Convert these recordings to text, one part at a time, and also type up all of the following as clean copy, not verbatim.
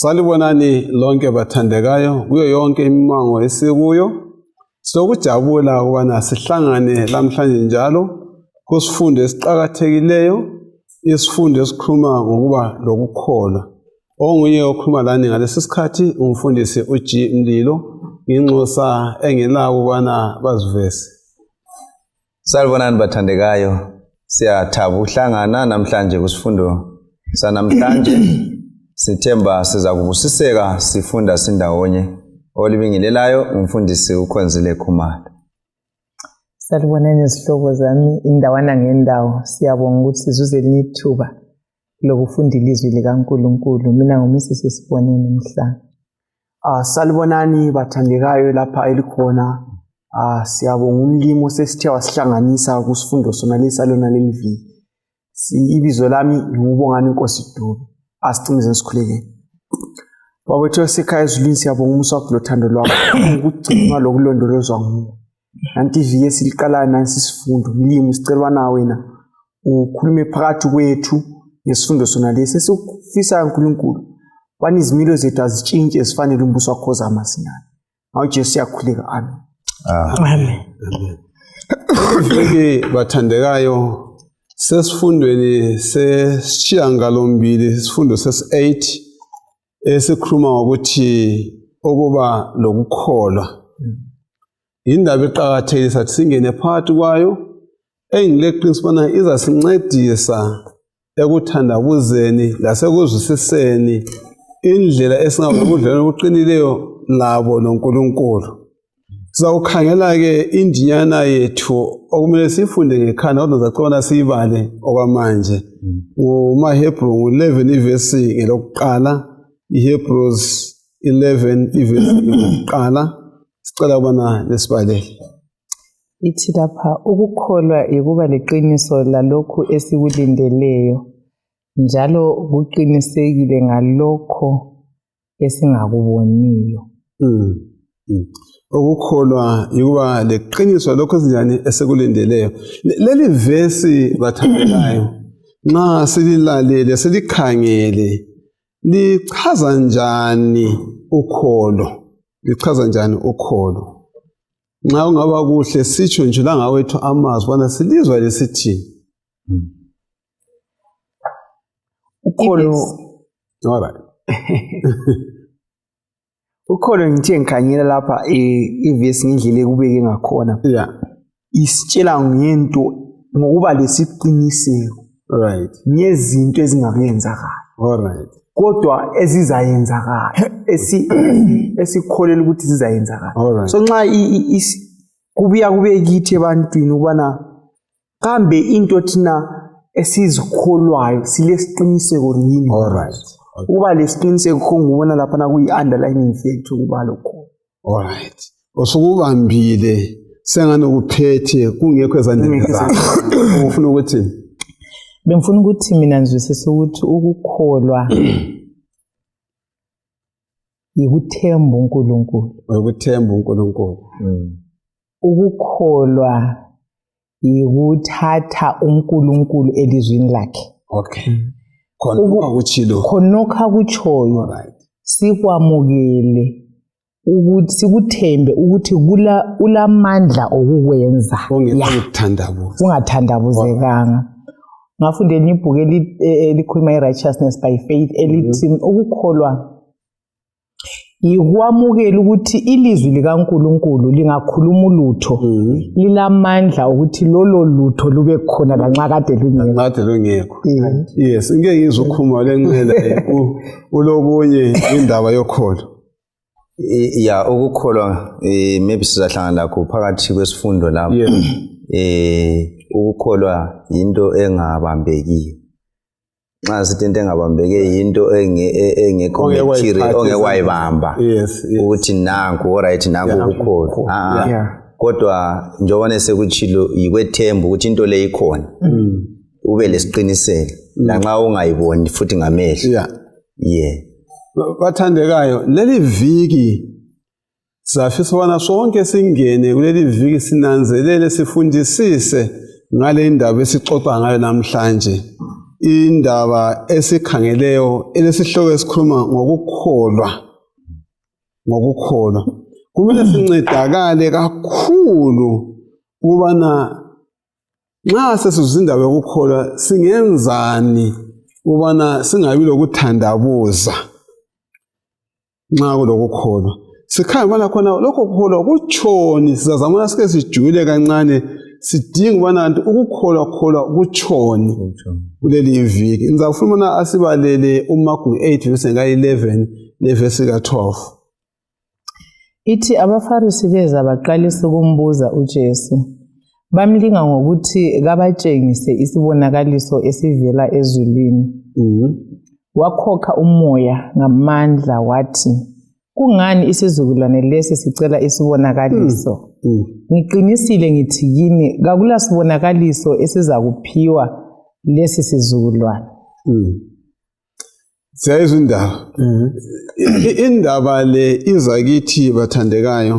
Salibonani lonke bathandekayo kuyo yonke imimango esikuyo. Sokujabula ukubana sihlangane namhlanje njalo kusifundo esiqhakathekileyo, isifundo esikhuluma ngokuba lokukholwa. Onguye okhuluma lani ngalesi sikhathi umfundisi uG Mlilo, inxusa engilabo ukubana bazivese. Salibonani bathandekayo, siyathaba ukuhlangana namhlanje kusifundo sanamhlanje. Sithemba siza kubusiseka sifunda sindawonye. Olibingelelayo umfundisi uKhonzile Khumalo. Salibonani izihlobo zami indawana ngendawo. Siyabonga ukuthi sizuze lithuba lokufunda ilizwi likaNkulunkulu. Mina nguMrs Sibonene Mhlanga. Salibonani bathandekayo lapha elikhona. Siyabonga umlimo sesithe wasihlanganisa kusifundo sona lesa lona leliviki. Ibizo lami ngubongani Nkosi Dube. Asicinize sikhulekele. Babethu sekhaya ezulwini siyabonga umusa wakho lothando lwakho ukugcina lokulondolozwa nguwe. Nanti iviki esiliqalayo nansi isifundo umlimo sicela na wena ukhulume phakathi kwethu ngesifundo sona lesi esifisa uNkulunkulu. Bani izimilo zethu azitshintshe esifanele umbuso wakho zamasinyane. Ngawo Jesu siyakhuleka. Amen. Amen. Bonke bathandekayo sesifundweni sesishiyangalombili isifundo sesi-8 esikhuluma ngokuthi ukuba lokukholwa. Indaba eqhakathekile sathi singene phakathi kwayo engileqiniso bona izasincedisa ekuthandabuzeni lasekuzwisiseni indlela esingabudlelwano obuqinileyo labo noNkulunkulu. Sizawukhangela ke indinyana yethu okumele sifunde ngekhanda kodwa zacona siyibale okwamanje. UmaHebrew 11 ivesi elokuqala, iHebrews 11 ivesi elokuqala. Sicela ukubana lesibalele. Ithi lapha ukukholwa ukuba leqiniso lalokhu esikulindeleyo njalo kuqinisekile ngalokho esingakuboniyo. Ukukholwa ukuba leqiniso lokho esinjani esikulindeleyo. Leli vesi bathandekayo nxa sililalele silikhangele lichaza njani ukholo? Lichaza njani ukholo? Nxa ungaba kuhle sitsho nje la ngawethu amazwi bona silizwa lesithi. Ukholo. Alright. Ukholo ngithe ngikhanyela lapha ivesi ngendlela ekubeke ngakhona. Yeah. Isitshela ngento ngokuba lesiqiniseko. Right. Ngezinto ezingakuyenzakala. Alright. Kodwa ezizayenzakala esikholela ukuthi zizayenzakala. Alright. So nxa kubuya kube kithi ebantwini ukubana kambe into thina esizikholwayo silesiqiniseko yini. Alright. Ukuba lesiqiniseko khongubona lapha na kuyi-underlining fact ukuba lokho. Alright. Usukubambile sengane ukuphethe kungekho ezandleni zakho. Ufuna ukuthi Bengifuna ukuthi mina ngizwisise ukuthi ukukholwa yikuthemba uNkulunkulu. Ukuthemba uNkulunkulu. Ukukholwa yikuthatha uNkulunkulu elizwini lakhe. Okay. Khona akuchilo. Khonokho akuchoyo. Right. Sikwamukele ukuthi sikuthembe ukuthi ulamandla okukwenza. Ungathandabuzekanga. Ngafundela ibhuku elikhuluma i-righteousness by faith elithi ukukholwa yikwamukela ukuthi ilizwi likaNkulunkulu lingakhuluma ulutho lilamandla ukuthi lolo lutho lube khona lanxa kade lungekho. Yes, ngeke ngizokhuluma lenqela ulokunye indaba yokholo. Ya ukukholwa maybe sizahlangana lakho phakathi kwesifundo lapho. Ukukholwa into engabambekiyo. Nxa sithi into engabambeke into engekho material ongewayibamba. Yes. Ukuthi nanku alright nanku ukukholwa. Kodwa njengoba sekuchilo yikwethemba ukuthi into le ikhona. Ube lesiqiniselo lanxa ungayiboni futhi ngamehlo. Bathandekayo leli viki safisa ubana sonke singene kuleli viki sinanzelele sifundisise ngale indaba esixoxa ngayo namhlanje indaba esikhangeleyo elesihloko esikhuluma ngokukholwa kumele sincedakale kakhulu ubana nxa sesizindaba yokukholwa singenzani ubana singabi lokuthandabuza nxa kulokukholwa sikhaya ubana khona lokho kukholwa kutshoni sizazamana sike sijule kancane sidinga ubana ukukholwa kutshoni kuleli iviki ngizafuna asibalele uMagu 8 verse 11 neverse ka12 ithi abaFarisi beza baqalisa ukumbuza uJesu bamlinga ngokuthi kabatshengise isibonakaliso esivela ezulwini wakhokha umoya ngamandla wathi kungani isizukulwane lesi sicela isibonakaliso ngiqinisile ngithi kini kakula sibonakaliso esizakuphiwa lesi sizukulwane siyayizindaba indaba le izakithi bathandekayo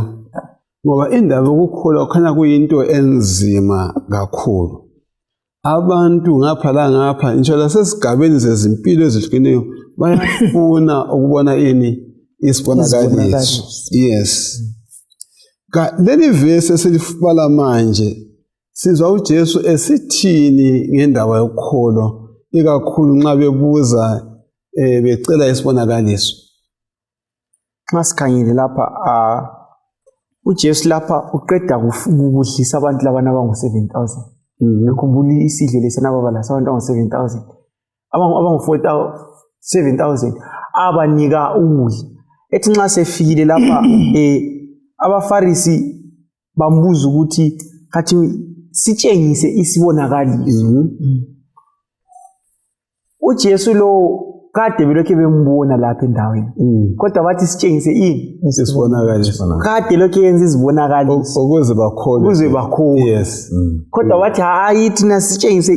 ngoba indaba yokukholwa kukhanya kuyinto enzima kakhulu abantu ngapha la ngapha ngisho lasesigabeni zezimpilo ezihlukeneyo bayafuna ukubona isibonakaliso yes leli verse esilifala manje sizwa uJesu esithini ngendaba yokukholwa ikakhulu nxa bebuza becela isibonakaliso nxa sikhangele lapha uJesu lapha uqeda ukudlisa abantu labana abangu-7,000 ngikhumbula isidlo lesana ababala sabantu abangu-7,000 abangu-7,000 abanika ukudla ethi nxa sefikile lapha abaFarisi bambuza ukuthi kathi sitshengise isibonakaliso uJesu lo kade belokhe bembona lapha endaweni kodwa bathi sitshengise isibonakaliso kade lokhe yenza izibonakaliso ukuze bakholwe yes kodwa bathi hayi thina sitshengise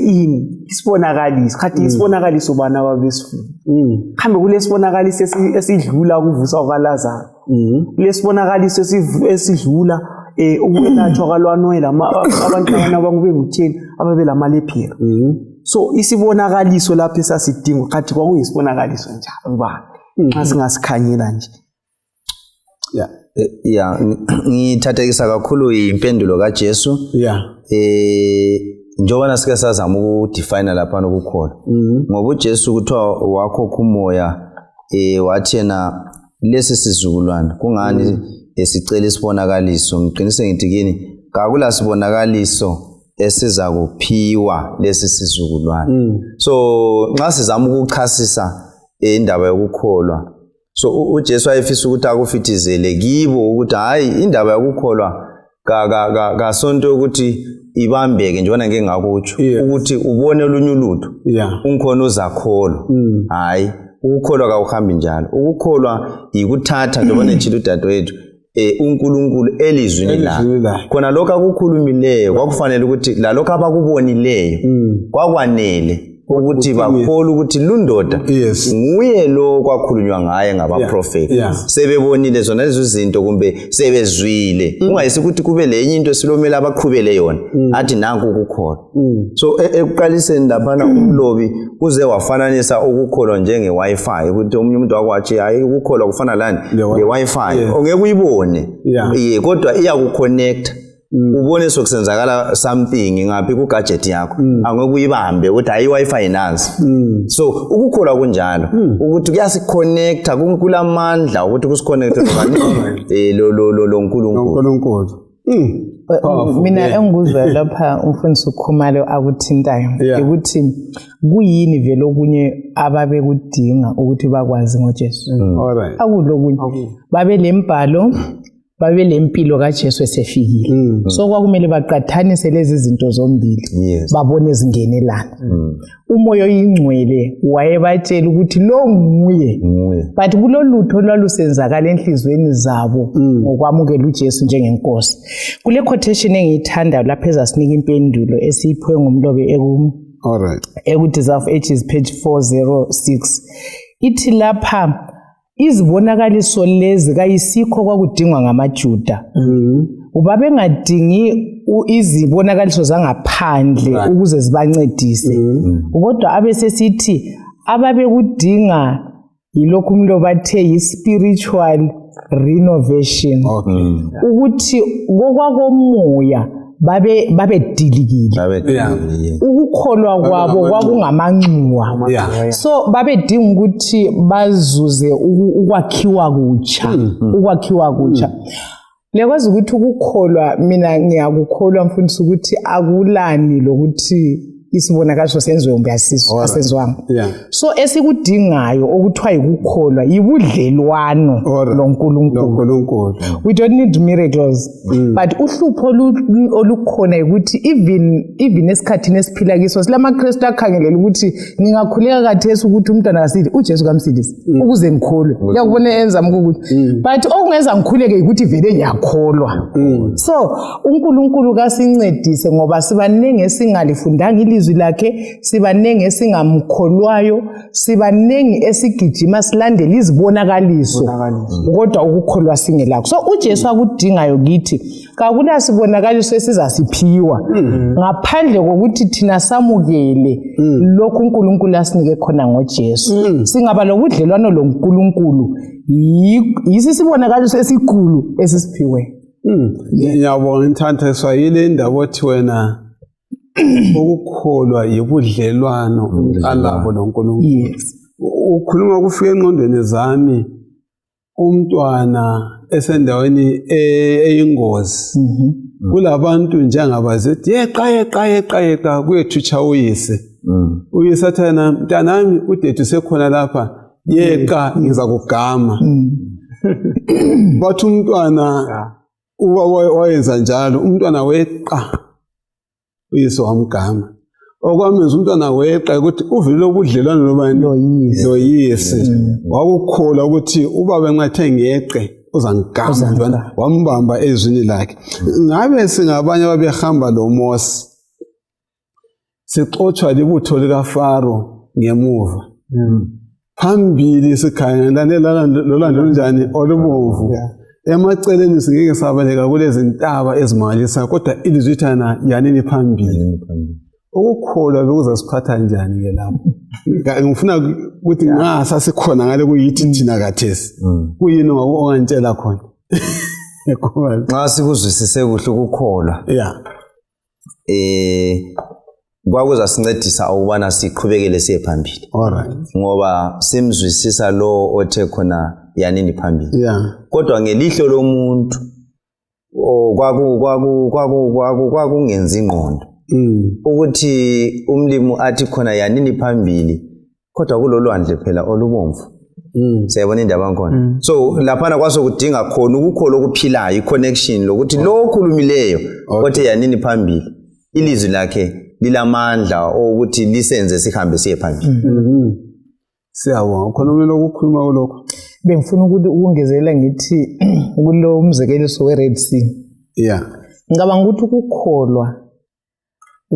isibonakaliso kade isibonakaliso bana babesifuna kambe kulesibonakaliso esidlula ukuvusa kwaLazaro kulesibonakaliso esidlula ukwelatshwa kwaLwanoela abantu abangu10 ababelamalepera so isibonakaliso lapho esasidinga kathi kwakuyisibonakaliso njalo bani nxa singasikhanyela nje ngithathekisa kakhulu impendulo kaJesu njengoba sike sazama ukudefine lapha ukukholwa ngoba uJesu kuthiwa wakhokha umoya wathi yena lesi sizukulwane kungani esicela isibonakaliso ngiqinise ngithi kini kakula sibonakaliso esiza kuphiwa lesi sizukulwane so nxa sizama ukuchasisa indaba yokukholwa so uJesu ayefisa ukuthi akufithizele kibo ukuthi hayi indaba yokukholwa kasonto ukuthi ibambeke njengoba ngeke ngakutsho ukuthi ubone olunye ulutho unkhona uzakholwa hayi ukukholwa kawuhambi njalo ukukholwa yikuthatha njengoba nethile udadewethu uNkulunkulu elizwini la khona lokho akukhulumileyo kwakufanele ukuthi la lokho abakubonileyo kwakwanele ukuthi bakholwe ukuthi lundoda nguye lo kwakhulunywa ngaye ngabaprofeti sebebonile zona lezo zinto kumbe sebezwile ungayisi ukuthi kube lenye into silomela abaqhubele yona athi nanku ukukholwa so ekuqaliseni laphana umlobi uze wafananisa ukukholwa njenge-Wi-Fi ukuthi omunye umuntu wakwathi hayi ukukholwa kufana lani nge-Wi-Fi ongeke uyibone kodwa iyakuconnect ubone sokusenzakala something ngaphi ku gadget yakho angeke uyibambe ukuthi hayi i-Wi-Fi nansi so ukukholwa kunjalo ukuthi kuyasiconnecta kulamandla ukuthi kusiconnecte lo nkulunkulu mina engikuzwa lapha umfundisi uKhumalo akuthintayo ukuthi kuyini vele okunye ababekudinga ukuthi bakwazi ngoJesu akulokunye babe lembhalo babe lempilo kaJesu esefikile so kwakumele baqathanise lezi zinto zombili babone zingenelana umoya oyingcwele wayebatshela ukuthi lo nguye but kulolutho lwalusenzakala enhlizweni zabo ngokwamukela uJesu njengenkosi kule quotation engiyithanda lapha ezasinika impendulo esiyiphiwe ngumlobi eku-Desire of Ages page 406 ithi lapha izibonakaliso lezi kayisikho kwakudingwa ngamaJuda babengadingi izibonakaliso zangaphandle ukuze zibancedise kodwa abesesithi ababekudinga yilokhu umlo bathe yi-spiritual renovation ukuthi kokwakomoya babedilikile ukukholwa kwabo kwakungamanxiwa so babedinga ukuthi bazuze ukwakhiwa kutsha lekwazi ukuthi ukukholwa mina ngiyakukholwa mfundisi ukuthi akulani lokuthi isibonakaliso senziwe kumbe asenzwanga so esikudingayo okuthiwa yikukholwa yibudlelwano loNkulunkulu. We don't need miracles but uhlupho olukhona ukuthi even esikhathini esiphila kiso silamaKristu akhangelela ukuthi ngingakhuleka kathesi ukuthi umntwana kasithi uJesu kamsilisi ukuze ngikholwe yakubona enza ukuthi but okungenza ngikhuleke ukuthi vele ngiyakholwa so uNkulunkulu kasincedise ngoba sibanenge esingalifundanga ilizwi lakhe sibanenge esingamkholwayo sibanenge esigijima silandela izibonakaliso kodwa ukukholwa singelakho so uJesu akudingayo kithi kakula sibonakaliso esizasiphiwa ngaphandle kokuthi thina samukele lokhu uNkulunkulu asinike khona ngoJesu singaba lokudlelwano loNkulunkulu yisibonakaliso esikhulu esisiphiwe. Ngiyabonga intanthathwa yile ndaba othi wena ukukholwa yibudlelwano alabo noNkulunkulu. Yes. Ukhuluma kufika engqondweni zami umntwana esendaweni eyingozi. Kulabantu njengabazethi yeqa kuyethutsha uyise. Uyise athana mntanami udethu sekhona lapha yeqa ngiza kugama. Bathi umntwana wayenza njalo umntwana weqa uyise wamgama okwamenza umntwana weqa ukuthi uvile ubudlelwano lobani loyise wakukholwa ukuthi ubaba engathe ngeqe uzangigama wambamba ezwini lakhe. Ngabe singabanye ababehamba loMose sixotshwa libutho likaFaro ngemuva phambili sikhangelane lolando njani olubomvu emaceleni singeke sabaleka kulezi ntaba ezimangalisa kodwa ilizwi thana yanini phambili. Ukukholwa bekuzasiphatha njani ke lapho? Ngifuna ukuthi ngasa sikhona ngale kuyithi thina kathesi kuyini ongantshela khona nxa sikuzwisise kuhle ukukholwa kwakuzasincedisa ukubana siqhubekele siye phambili ngoba simzwisisa lo othe khona yanini phambili kodwa ngelihlo lomuntu kwakungenza ingqondo ukuthi umlimi athi khona yanini phambili kodwa kulolwandle phela olubomvu. Siyabona indaba yakhona so laphana kwasokudinga khona ukukholwa okuphilayo iconnection lokuthi lo okhulumileyo othe yanini phambili ilizwi lakhe lilamandla ukuthi lisenze sihambe siye phambili. Siyabonga khona umelo ukukhuluma kulokho bengifuna ukuthi ukungezela ngithi kulo umzekeliso weRed Sea ngicabanga ukuthi ukukholwa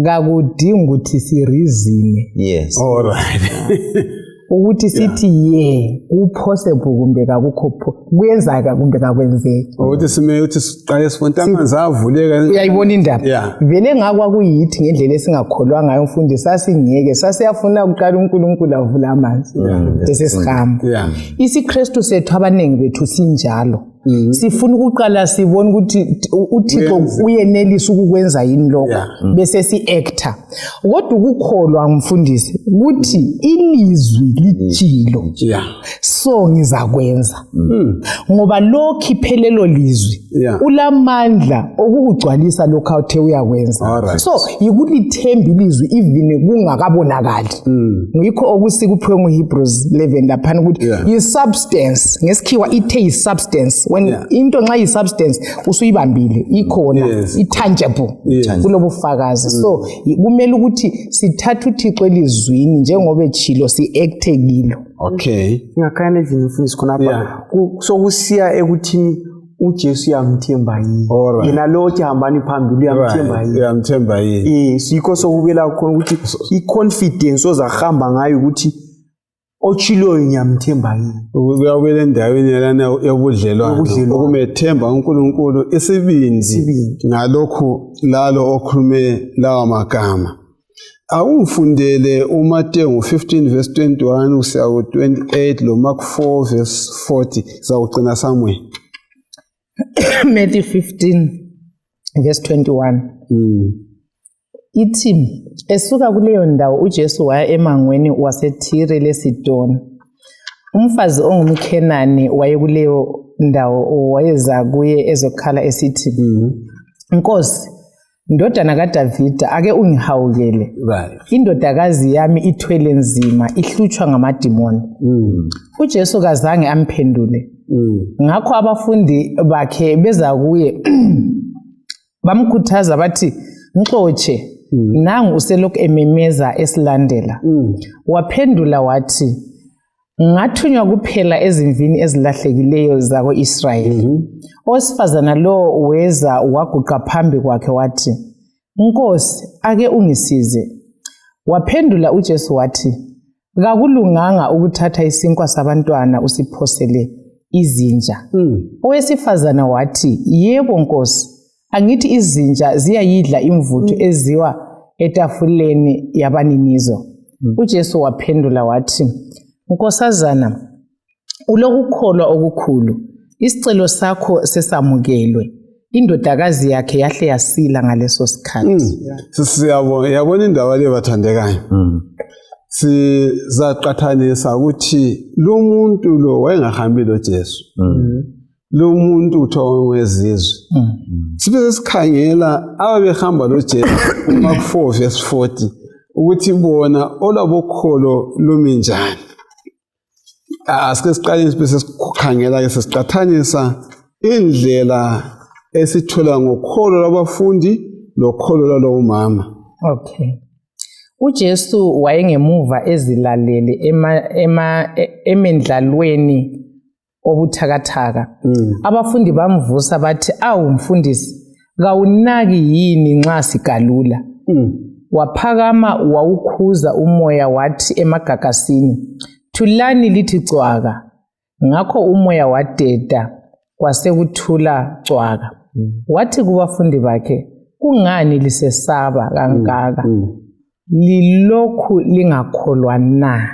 kakudingi ukuthi sirizine ukuthi sithi kupossible kumbe kakukho kuyenzeka kumbe kakwenzeki ukuthi sime ukuthi siqale sifonta amanzi avuleka. Uyayibona indaba vele ngakwa kuyithi ngendlela esingakholwa ngayo mfundisi sasingeke sasiyafuna ukuqala uNkulunkulu avula amanzi bese sihamba. IsiKristu sethu abanengi bethu sinjalo sifuna ukuqala sibone ukuthi uThixo uyenelisa ukukwenza yini lokho bese si-actor kodwa ukukholwa mfundisi ukuthi ilizwi litshilo so ngizakwenza ngoba lo khiphelelo lizwi ulamandla okukugcwalisa lokho awuthe uyakwenza so yikulithemba ilizwi even kungakabonakali ngikho okusikuphiwe nguHebrews 11 laphana ukuthi yi-substance ngesikhiwa ithe yi-substance when into nxa yi-substance usuyibambile ikhona i-tangible kulobufakazi so kumele ukuthi sithathe uThixo elizwini njengoba etshilo si-acte kilo. Ngakhanya nje mfundisi khona lapha sokusiya ekuthini uJesu yamthemba yini yena lo othi hambani phambili uyamthemba yini sikho sokubela khona ukuthi i-confidence ozahamba ngayo ukuthi otshiloyo ngiyamthemba yini. Kuyawela endaweni yalana yobudlelwano ukumethemba uNkulunkulu isibindi ngalokhu lalo okhulume lawa magama. Awumfundele uMateyu 15 verse 21 kusiya ku28 lo Mark 4 verse 40 zawugcina Samuel. Matthew 15 verse 21. Ithi esuka kuleyo ndawo uJesu waya emangweni waseThire leSidoni. Umfazi ongumKhenani waye kuleyo ndawo wayeza kuye ezokhala esithi, Nkosi, ndodana kaDavida, ake ungihawukele. Indodakazi yami ithwele nzima, ihlutshwa ngamadimoni. uJesu kazange amphendule. Ngakho abafundi bakhe beza kuye bamkhuthaza bathi, Mxotshe, nangu uselokhu ememeza esilandela. Waphendula wathi, Ngathunywa kuphela ezimvini ezilahlekileyo zako-Israyeli. Owesifazana lo weza waguqa phambi kwakhe wathi, Nkosi, ake ungisize. Waphendula uJesu wathi, kakulunganga ukuthatha isinkwa sabantwana usiphosele izinja. Owesifazana wathi, Yebo Nkosi, angithi izinja ziyayidla imvuthu eziwa etafuleni yabaninizo. uJesu waphendula wathi, Nkosazana, ulokukholwa okukhulu, isicelo sakho sesamukelwe. Indodakazi yakhe yahle yasila ngaleso sikhathi. Siyabona indaba le bathandekayo. Sizaqathanisa ukuthi lo muntu lo wayengahambi lo Jesu. Lo muntu uthiwa wezizwe. Sibe sikhangela ababehamba lo Jesu Mark 4 verse 40 ukuthi bona olabokholo lumi njani. Asike siqaleni bese sikhangela ke sesiqathanisa indlela esithola ngokholo lwabafundi lokholo lalo umama. Okay. uJesu wayengemuva ezilalele emendlalweni obuthakathaka. Abafundi bamvusa bathi, awu mfundisi, kawunaki yini nxa sigalula? Waphakama wawukhuza umoya wathi emagagasini, thulani lithi cwaka. Ngakho umoya wadeda kwasekuthula cwaka. Wathi kubafundi bakhe, kungani lisesaba kangaka? Lilokhu lingakholwa na?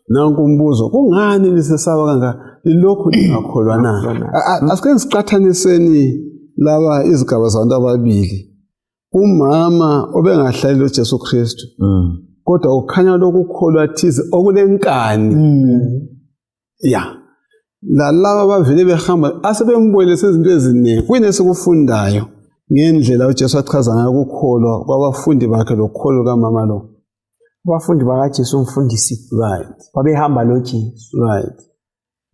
Nanku umbuzo, kungani lisesaba kangaka? Lilokhu lingakholwa na? Asike siqathaniseni laba izigaba zabantu ababili. Umama obengahlali uJesu Kristu. Kodwa ukhanya lokukholwa thize okulenkani. Laba bavele behamba asebembonile izinto eziningi. Kuyini sikufundayo ngendlela uJesu achaza ngayo ukukholwa kwabafundi bakhe lokholo kamama lo. Abafundi bakaJesu umfundisi babehamba lo Jesu.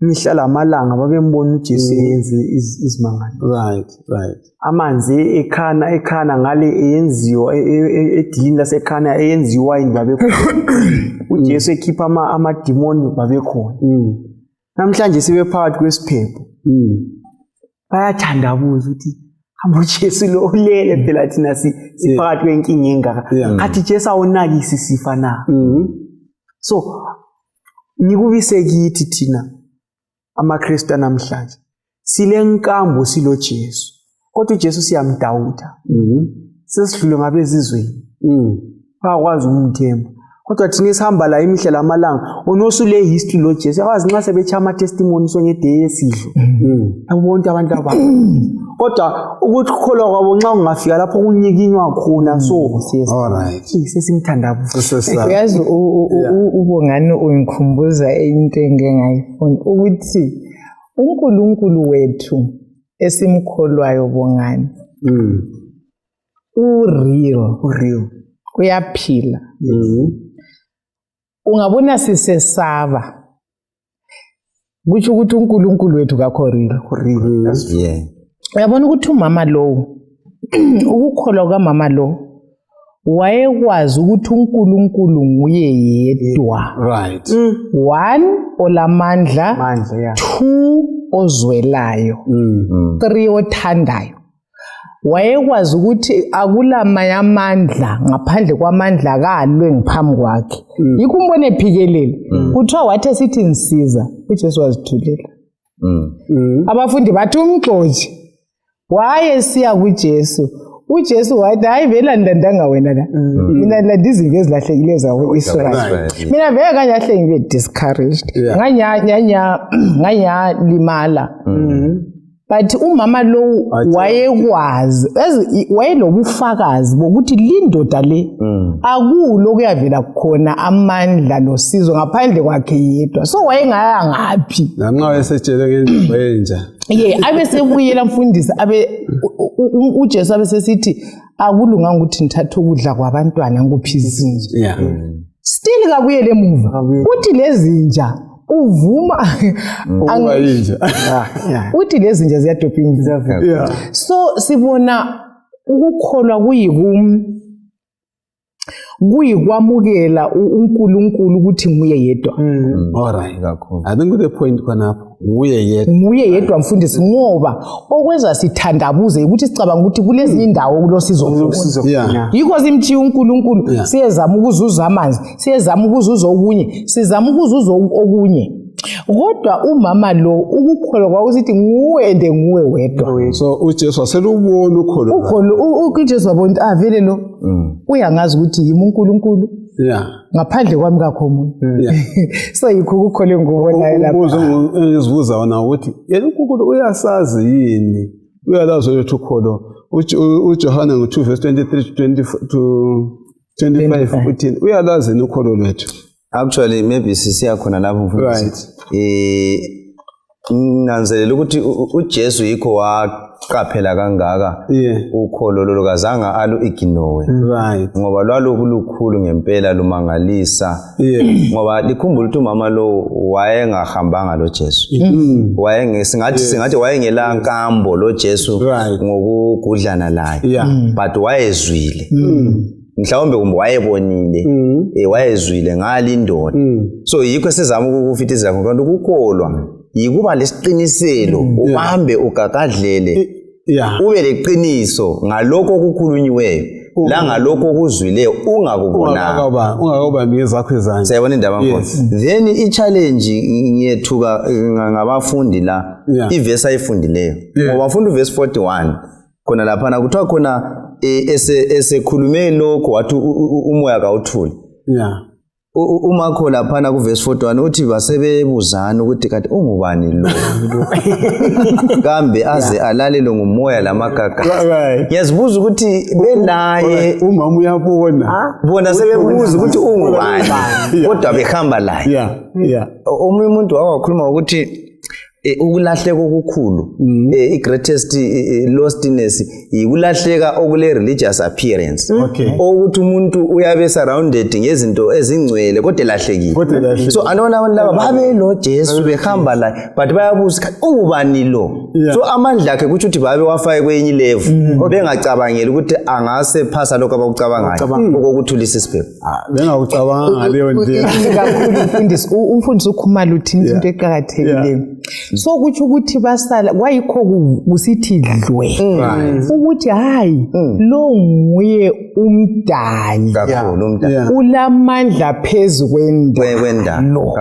Imihla lamalanga babembona uJesu eyenza izimangalo. Amanzi ekhana ngale eyenziwa edilini lasekhana eyenziwa yini babekhona. uJesu ekhipha amadimoni babekhona. Namhlanje sibe phakathi kwesiphepho. Bayathandabuza ukuthi hamba uJesu lo ulele phela thina siphakathi kwenkinga engaka. Athi Jesu awunakisi sifa na. So nikubise kithi thina amaKristu namhlanje. Silenkambo silo Jesu. Kodwa uJesu siyamdawuda. Sesidlule ngabezizweni. Bakwazi ukumthemba. Kodwa thina sihamba la imihla lamalanga onosule history lo Jesu abazi nxa sebecha ama testimony songede yesidlo. Abonke abantu ababo. Kodwa ukuthi ukholwa kwabo nxa ungafika lapho kunyikinywa khona so sesimthandabuza. Uyazi ubongani ungikhumbuza into engengayifuni ukuthi uNkulunkulu wethu esimkholwayo bongani. Real. Uyaphila. Ungabona sisesaba. Kuthi ukuthi uNkulunkulu wethu kakho real. Uyabona ukuthi umama lo ukukholwa kamama lo wayekwazi ukuthi uNkulunkulu nguye yedwa. One olamandla, two ozwelayo, three othandayo. wayekwazi ukuthi akulamanye amandla ngaphandle kwamandla kalwe ngiphambi kwakhe. Yikho umbone ephikelele. Kuthiwa wathi esithi nisiza, uJesu wazithulela. Abafundi bathi umxoji wayesiya kuJesu. uJesu wathi hayi vele andandanga wena la. Mina la izinto ezilahlekileyo zawo-Israyeli. Mina vele kanyahle ngibe discouraged. Nganya limala. But umama lo wayekwazi wayelobufakazi bokuthi lindoda le akulo kuyavela khona amandla nosizo ngaphandle kwakhe yedwa. So wayengaya ngaphi? Nxa wayesetshele ngendlela enja. Abe sebuyela mfundisi uJesu abe sesithi akulunganga ukuthi nithathe ukudla kwabantwana nguphi izinja. Still kabuyele emuva. Uthi lezinja uvuma angayinja. Uthi lezinja ziyadopinga. So sibona ukukholwa kuyikwamukela uNkulunkulu ukuthi nguye yedwa. Alright kakhulu. I think the point khonapho nguye yedwa. Nguye yedwa mfundisi ngoba okwenza sithandabuze ukuthi sicabanga ukuthi kulezinye indawo kulosizo. Yikho simthiya uNkulunkulu siyezama ukuzuza amanzi, siyezama ukuzuza okunye, sizama ukuzuza okunye. Kodwa umama lo ukukholwa kwakusithi nguwe wedwa. So uJesu waselubona ukholo. uJesu wabona vele lo uyangazi ukuthi yimi uNkulunkulu. Ngaphandle kwami kakho umuntu. So yikho ukukholwa ngubona lapha. Umbuzo engizibuza wona ukuthi yena uNkulunkulu uyasazi yini? Uyalazi lethu ukholo. uJohana ngo2 verse 23 to 25 uthini? Uyalazi yini ukholo lwethu? Actually maybe sisiya khona lapho mfundisi. Nanzelela ukuthi uJesu yikho waqaphela kangaka ukholo lolo kazanga alu ignore. Ngoba lwalukulukhulu ngempela lumangalisa. Ngoba likhumbula ukuthi umama lo wayengahambanga lo Jesu. Singathi wayengela nkambo lo Jesu ngokugudlana laye. But wayezwile. Mhlawumbe kumbe wayebonile wayezwile ngali indoda. So yikho sizama ukufithiza ngoba ukukholwa yikuba lesiqiniselo ubambe ugakadlele ube leqiniso ngalokho okukhulunyiweyo la ngalokho okuzwileyo ungakubona ngezakho izandla. Siyabona indaba ngakho. Then i-challenge ngiyethuka ngabafundi la ivesi ayifundileyo ngoba bafundi verse 41 khona lapha kuthiwa khona esekhulume lokho wathi umoya kawuthuli. Umakho lapha ku verse 41 uthi basebebuzana ukuthi kanti ungubani lo kambe aze alalelo ngumoya lamagaga. Ngiyazibuza ukuthi benaye umama uyabona bona sebebuza ukuthi ungubani kodwa behamba laye. Omunye umuntu wakhuluma ukuthi ukulahleka okukhulu greatest lostness ikulahleka okule religious appearance. Ukuthi umuntu uyabe surrounded ngezinto ezingcwele kodwa elahlekile. So anona abantu laba babe lo Jesu behamba la but bayabuza ubani lo. So amandla akhe kuthi uthi babe wafake kwenye level bengacabangela ukuthi angase phasa lokho abakucabangayo okokuthulisa isiphepho. Bengakucabanga ngaleyo ndlela. Kakhulu umfundisi ukhumala uthi into eqhakathekileyo. So kuthi ukuthi basala kwayikho kusithi dlwe ukuthi hayi lo nguye umdali ulamandla phezulu kwendalo.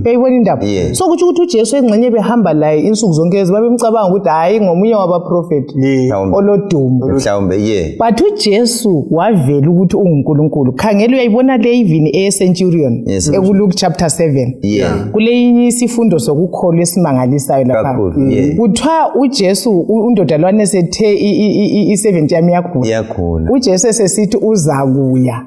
Beyibona indaba. So kuthi uJesu engcenye behamba laye insuku zonke babemcabanga ukuthi hayi ngomunye wabaprofeti olodumo mhlawumbe. But uJesu wavela ukuthi unguNkulunkulu. Khangela uyayibona le even Centurion eluLuke chapter 7 kule isifundo sokukholwa esimangalisayo lapha. Kuthiwa uJesu undodalwane esethe i70 yami yakhula. uJesu esesithi uzakuya.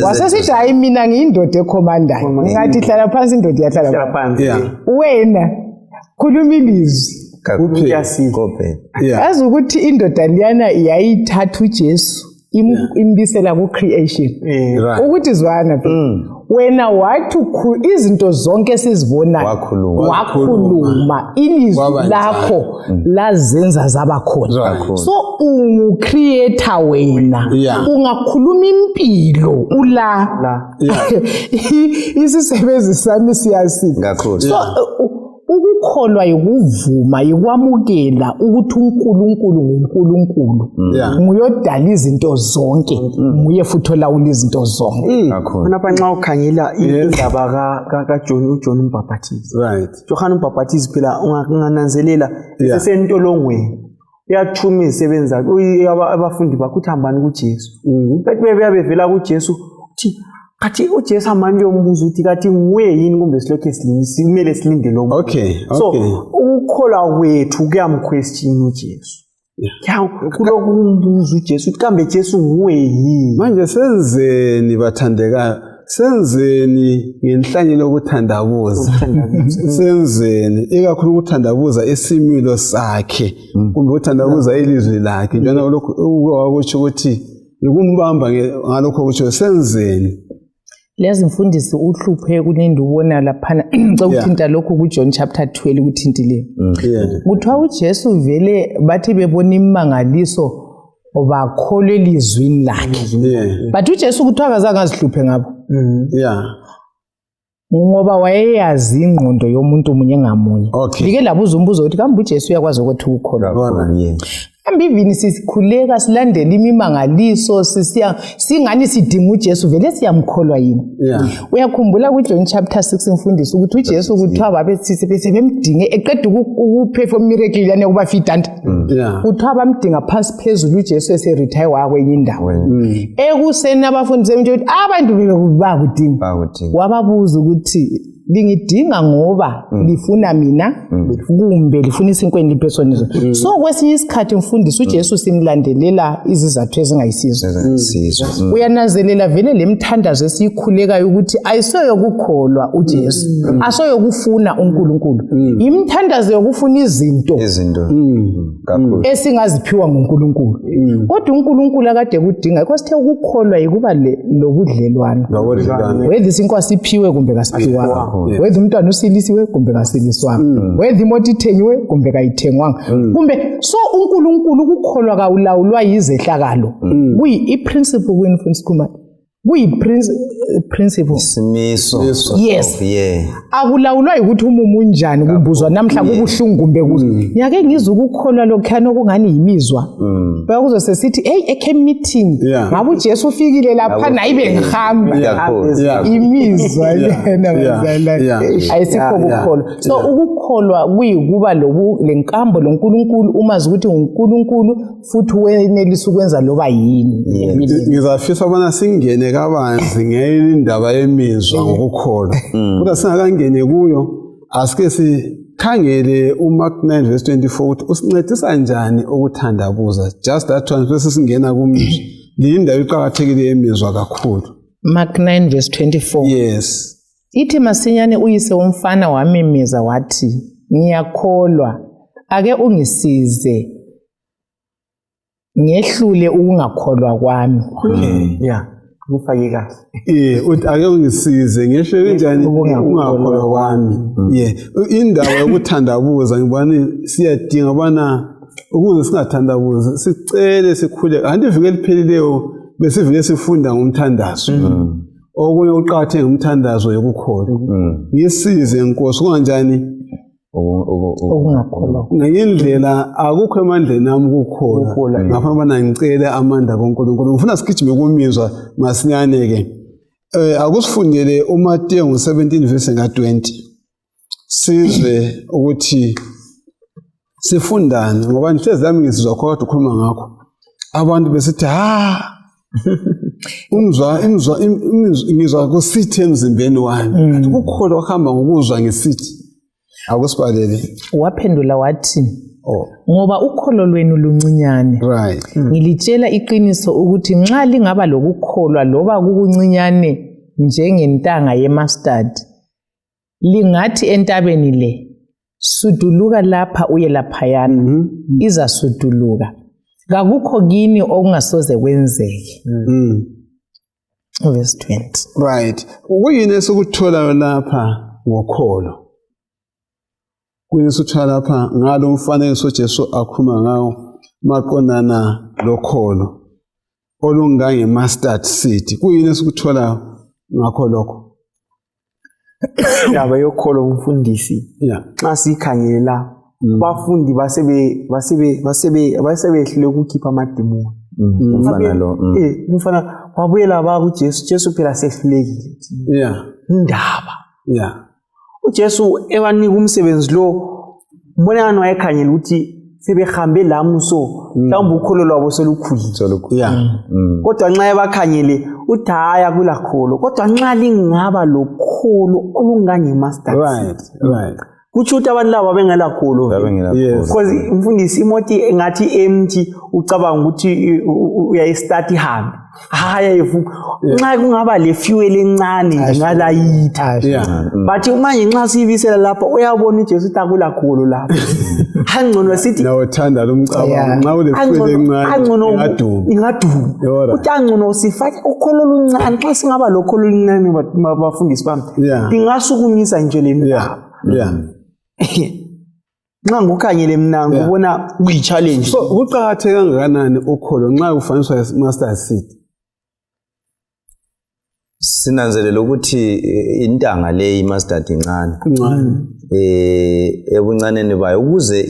Wasesithi hayi mina ngiyindoda ekhomandayo. Ngathi hlala phansi indoda yahlala phansi. Wena khuluma ilizwi. Yazi ukuthi indoda liyana yayithatha uJesu imbisela ku creation. Ukuthi zwana wena wathi izinto zonke sizibona wakhuluma ilizwi lakho lazenza zaba khona. So creator wena ungakhuluma impilo isisebenzi sami siyasiza. So ukukholwa yikuvuma yikwamukela ukuthi uNkulunkulu nguNkulunkulu nguyodala izinto zonke nguye futhi olawula izinto zonke khonapha nxa ukhangela indaba kaJohn uMbhaphathizi John uMbhaphathizi phela ungananzelela sesentolongweni uyathuma izisebenza abafundi bakhe uthi hambani kuJesu bethi bebevela kuJesu uthi kathi uJesu amanje umbuzo uthi kathi nguye yini kumbe silokhe kumele silinde lo muntu so ukukholwa kwethu kuyamquestion uJesu kulokhu umbuzo uJesu uthi kambe Jesu nguye yini manje senzeni bathandekayo senzeni ngenhlanyelo lokuthandabuza senzeni ikakhulu ukuthandabuza esimilo sakhe kumbe ukuthandabuza ilizwi lakhe njalo lokho ukukusho ukuthi ukumbamba ngalokho ukuthi senzeni lezi mfundisi uhluphe kunindi ubona lapha ukuthinta lokho kuJohn chapter 12 ukuthintile kuthiwa uJesu vele bathi bebona imangaliso bakholwe elizwini lakhe but uJesu kuthiwa akazange azihluphe ngabo ngoba wayeyazi ingqondo yomuntu munye ngamunye like labuza umbuzo ukuthi kambe uJesu uyakwazi ukuthi ukukholwa kambe ivini sisikhuleka silandela imimangaliso singani sidinga uJesu vele siyamkholwa yini uyakhumbula kuJohn chapter 6 mfundisi ukuthi uJesu kuthiwa babemdinge eqeda ukuperform miracle yani kuba fitanta kuthiwa bamdinga phansi phezulu uJesu eseretire wakwenye indawo ekuseni abafundi semnje ukuthi abantu bakudinga wababuza ukuthi lingidinga ngoba lifuna mina kumbe lifuna isinkweni lipersonizo so kwesinye isikhathi mfundisi uJesu simlandelela izizathu ezingayisizo uyananzelela vele lemthandazo esikhulekayo ukuthi ayisoyokukholwa uJesu asoyokufuna uNkulunkulu imthandazo yokufuna izinto kakhulu esingaziphiwa nguNkulunkulu kodwa uNkulunkulu akade kudinga ikosithe ukukholwa yikuba lobudlelwano whether inkosi iphiwe kumbe kasiphiwa whether umntwana usilisiwe kumbe kasiliswanga whether imoto ithengiwe kumbe kayithengwanga kumbe so uNkulunkulu ukukholwa kawulawulwa yizehlakalo kuyi-principle kwini Khumalo kuyi-principle isimiso yes akulawulwa ukuthi umumu unjani kubuzwa namhla kubuhlungu kumbe kuzwe ngiyake ngizwe ukukholwa lokhuyana okungani yimizwa bayakuzo sesithi hey ecamp meeting ngabe uJesu ufikile lapha naye bengihamba imizwa lena bazalana ayisikho ukukholwa so ukukholwa kuyikuba lenkambo loNkulunkulu umazi ukuthi uNkulunkulu futhi wenelisa ukwenza loba yini ngizafisa bona singene kabanzi ngendaba yemizwa ngokukholwa kodwa singakangene kuyo asike sikhangele uMark 9:24 ukuthi usincedisa njani ukuthandabuza just that one bese singena kumizwa lindawo iqhakathekile yemizwa kakhulu Mark 9:24 yes ithi masinyane uyise womfana wamemeza wathi ngiyakholwa ake ungisize ngehlule ukungakholwa kwami kufake kahle uthi ake ungisize ngehlele njani ungakholwa kwami indaba yokuthandabuza ngibona siyadinga bana ukuze singathandabuzi sicele sikhule kanti ivike liphelileyo besivike sifunda ngomthandazo okunye uqatheke ngomthandazo yokukholwa ngisize Nkosi kunganjani ukungakholwa ngendlela akukho emandleni ami ukukholwa ngapha bana ngicele amandla kaNkulunkulu ngifuna sigijime kumizwa masinyane ke akusifundele uMateyu 17:20 sizwe ukuthi sifundane ngoba nhlezi zami ngizizwa kodwa ukhuluma ngakho abantu besithi ngizwa kusithi emzimbeni wami ukukholwa kuhamba ngokuzwa ngisithi akusibhalele waphendula wathi ngoba ukholo lwenu luncinyane ngilitshela iqiniso ukuthi nxa lingaba lokukholwa loba kukuncinyane njengentanga yemustard lingathi entabeni le suduluka lapha uye laphayana izasuduluka kakukho kini okungasoze kwenzeke verse 20 kuyini esikuthola lapha ngokholo kuyisutha lapha ngalo umfanekiso Jesu akhuluma ngawo maqondana lokholo olungange mustard seed kuyini esikuthola ngakho lokho indaba yokholo umfundisi nxa sikhangela abafundi basebehlule ukukhipha amadimoni umfana wabuyela Jesu phela sehlulekile indaba uJesu ebanika umsebenzi lo mbona ngani wayekhangela ukuthi sebehambe lamuso mhlawumbe ukholo lwabo solukhulile kodwa nxa ebakhangele uthi haya kulakholo kodwa nxa lingaba lokholo olungange mustard seed kutsho ukuthi abantu laba bengela kholo because umfundisi imoti engathi empty ucabanga ukuthi uyayistart ihambe haya nxa kungaba le fuel encane ngalayitha but manje nxa siyibisela lapha uyabona uJesu takula kholo lapha angcono sithi nawuthanda lomcabango nxa ule fuel encane ingaduma uthi angcono sifake ukholo oluncane xa singaba lokholo oluncane bafundisi bami ngingasukumisa nje le ndaba nxa ngukhangele mina ngibona kuyi-challenge. So kuqakatheke kangakanani ukholo nxa kufaniswa mustard seed? Sinanzelela ukuthi intanga le i-mustard incane ebuncaneni bayo ukuze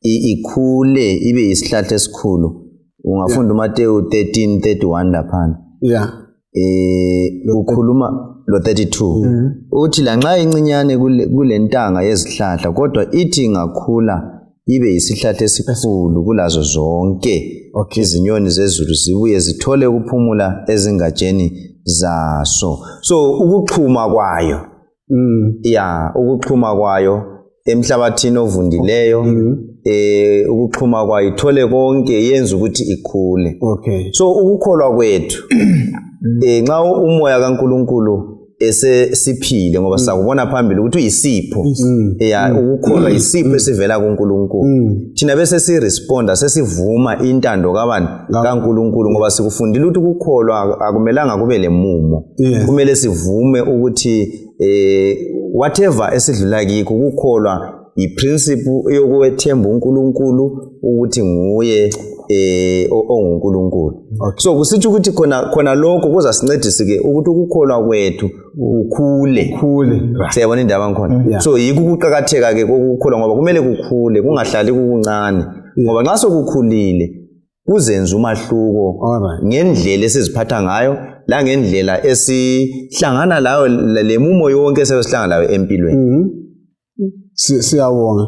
ikhule ibe isihlahla esikhulu ungafunda uMateyu 13:31 laphana ukhuluma lo 32 uthi lanxa incinyane kule ntanga yezihlahla kodwa ithi ingakhula ibe isihlahla esikhulu kulazo zonke izinyoni zezulu zibuye zithole ukuphumula ezingatsheni zaso. So ukuxhuma kwayo ukuxhuma kwayo emhlabathini ovundileyo ukuxhuma kwayo ithole konke yenza ukuthi ikhule. So ukukholwa kwethu nxa umoya kaNkulunkulu siphile ngoba sakubona phambili ukuthi uyisipho ukukholwa isipho esivela kuNkulunkulu thina bese siresponda sesivuma intando kaNkulunkulu ngoba sikufundile ukuthi ukukholwa akumelanga kube lemumo kumele sivume ukuthi whatever esidlula kikho ukukholwa iprinciple yokuthemba uNkulunkulu ukuthi nguye onguNkulunkulu. So kusitsho ukuthi khona lokho kuzasincedisike ukuthi ukukholwa kwethu ukhule. Siyabona indaba ngikhona. So yikho ukuqhakatheka ke kokukholwa ngoba kumele kukhule kungahlali kukuncane ngoba nxa sokukhulile kuzenza umahluko ngendlela esiziphatha ngayo la ngendlela esihlangana layo lemumo yonke esihlangana layo empilweni. Siyabonga.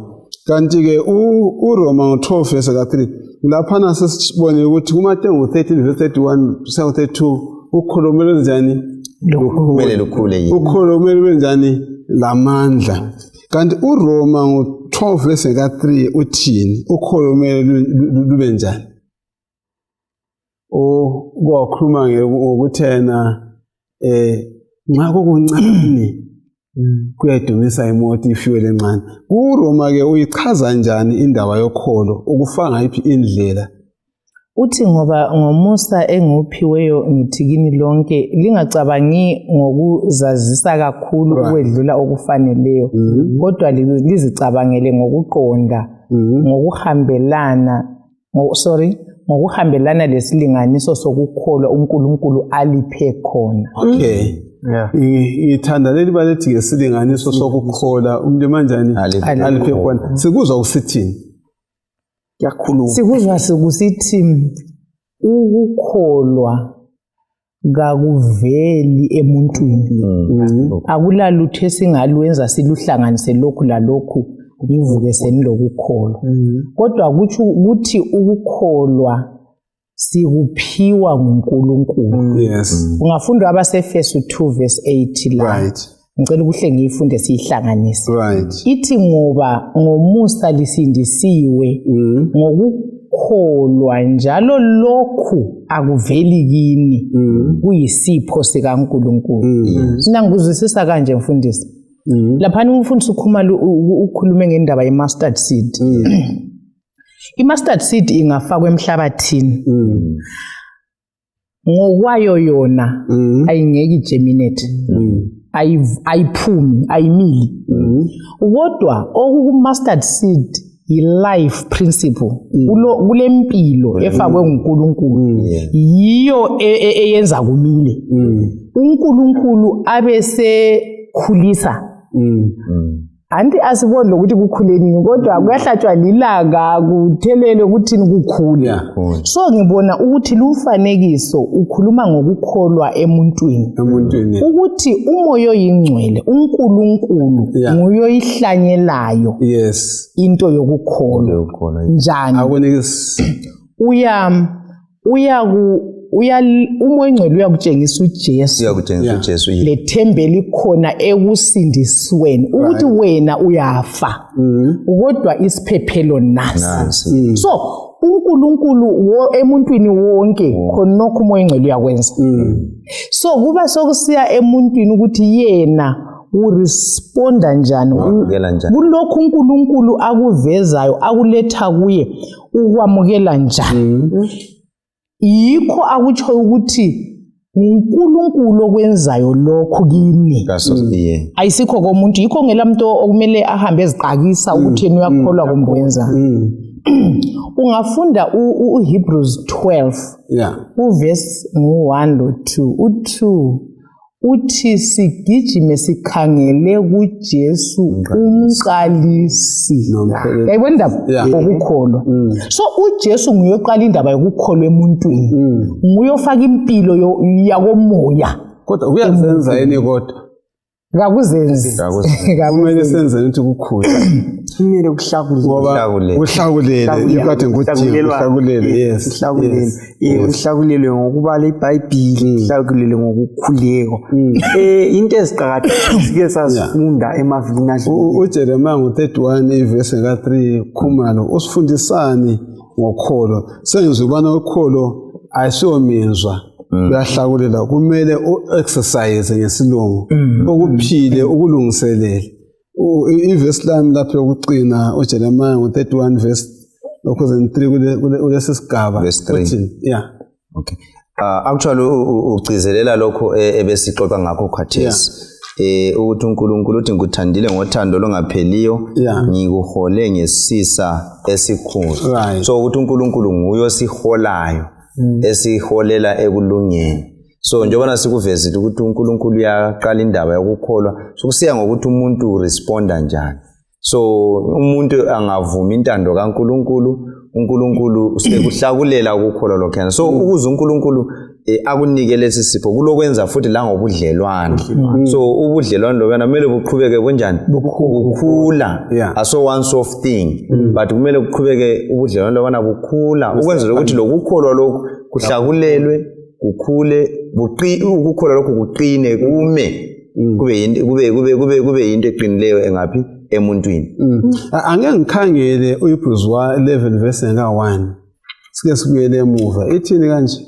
Kanti ke uRoma 12:3 laphana sesibone ukuthi kuMateyu 13:31-32 ukholo kumele njani kumele lukhule ukholo kumele lwenjani lamandla. Kanti uRoma 12:3 uthini ukholo kumele lube njani? Kwakhuluma ngokuthena nxa kukuncane kuyadumisa imoti ifuel encane. KuRoma ke uyichaza njani indaba yokholo ukufanga iphi indlela? Uthi ngoba ngomusa enguphiweyo ngithi kini lonke lingacabangi ngokuzazisa kakhulu ukwedlula okufaneleyo kodwa lizicabangele ngokuqonda ngokuhambelana lesilinganiso sokukholwa uNkulunkulu aliphe khona. Ngithanda leli balethi ngesilinganiso sokukholwa umuntu manjani aliphe khona. Sikuzwa usithini? Sikuzwa sikusithi ukukholwa kakuveli emuntwini. Akulalutho esingalwenza siluhlanganise lokhu lalokhu livuke senilokukholwa. Kodwa kuthi ukukholwa sikuphiwa nguNkulunkulu. Ungafunda abaseFesu 2:8 la. Ngicela ukuhle ngiyifunde siyihlanganise. Ithi ngoba ngomusa lisindisiwe ngokukholwa njalo lokhu akuveli kini kuyisipho sikaNkulunkulu. Mina ngikuzwisisa kanje mfundisi. Lapha umfundisi ukhulume ngendaba ye-mustard seed. I-mustard seed ingafakwa emhlabathini. Ngokwayo yona ayingeke igerminate. Ayiphumi, ayimili. Kodwa oku-mustard seed yi-life principle. Kulempilo efakwe nguNkulunkulu. Yiyo eyenza kumile. uNkulunkulu abese khulisa anti asiboni lokuthi kukhuleni kodwa kuyahlatshwa lilanga kuthelele ukuthini kukhule so ngibona ukuthi lumfanekiso ukhuluma ngokukholwa emuntwini ukuthi umoya oyingcwele uNkulunkulu nguye oyihlanyelayo into yokukholwa njani umoya oyingcwele uyakutshengisa uJesu lethembe likhona ekusindisweni ukuthi wena uyafa kodwa isiphephelo nasi so uNkulunkulu emuntwini wonke khonokho umoya oyingcwele uyakwenza so kuba sokusiya emuntwini ukuthi yena uresponda njani kulokhu uNkulunkulu akuvezayo akuletha kuye ukwamukela njani yikho akutsho ukuthi uNkulunkulu okwenzayo lokho kimi ayisikho komuntu yikho ngelamuntu okumele ahambe eziqakisa ukuthi yena uyakholwa kumbe wenza ungafunda uHebrews 12 uverse 1 lo 2 uthi sigijime sikhangele kuJesu umqalisi yayibona indaba okukholwa so uJesu nguye oqala indaba yokukholwa emuntwini nguye ofaka impilo yakomoya kodwa kuyazenza yini kodwa kakuzenzi kumele senze ukuthi kukhula kumele kuhlakulele ikade kuhlakulele uhlakulele ngokubala iBhayibheli uhlakulele ngokukhuleka into eziqhakathekile sasifunda emavikini adlule uJeremiah 31 verse 3 khumalo usifundisani ngokholo senze ubana ukholo ayisomizwa uyahlakulela kumele uexercise ngesilungu ukuphile ukulungiselele iverse lami lapho yokucina uJeremiah 31 verse 3 kulesi sigaba verse 3 okay actually ugcizelela lokho ebesixoxa ngakho khathesi ukuthi uNkulunkulu uthi ngikuthandile ngothando longapheliyo ngikuhole ngesisa esikhulu so ukuthi uNkulunkulu nguye osiholayo esiholela ekulungeni so njengoba sikuvezile ukuthi uNkulunkulu uyaqala indaba yokukholwa sokusiya ngokuthi umuntu uresponda njani so umuntu angavuma intando kaNkulunkulu uNkulunkulu usekuhlakulela ukukholwa lokho so ukuze uNkulunkulu akunike lesi sipho kulokwenza futhi la ngobudlelwane so ubudlelwane lokana kumele buqhubeke kanjani bukhula aso once off thing but kumele kuqhubeke ubudlelwane lokana bukhula ukwenzela ukuthi lokukholwa lokho kuhlakulelwe kukhule ukukholwa lokho kuqine kume kube into eqinileyo engaphi emuntwini angeke ngikhangele uHebrews 11 verse 1 sike sibuyele emuva ithini kanje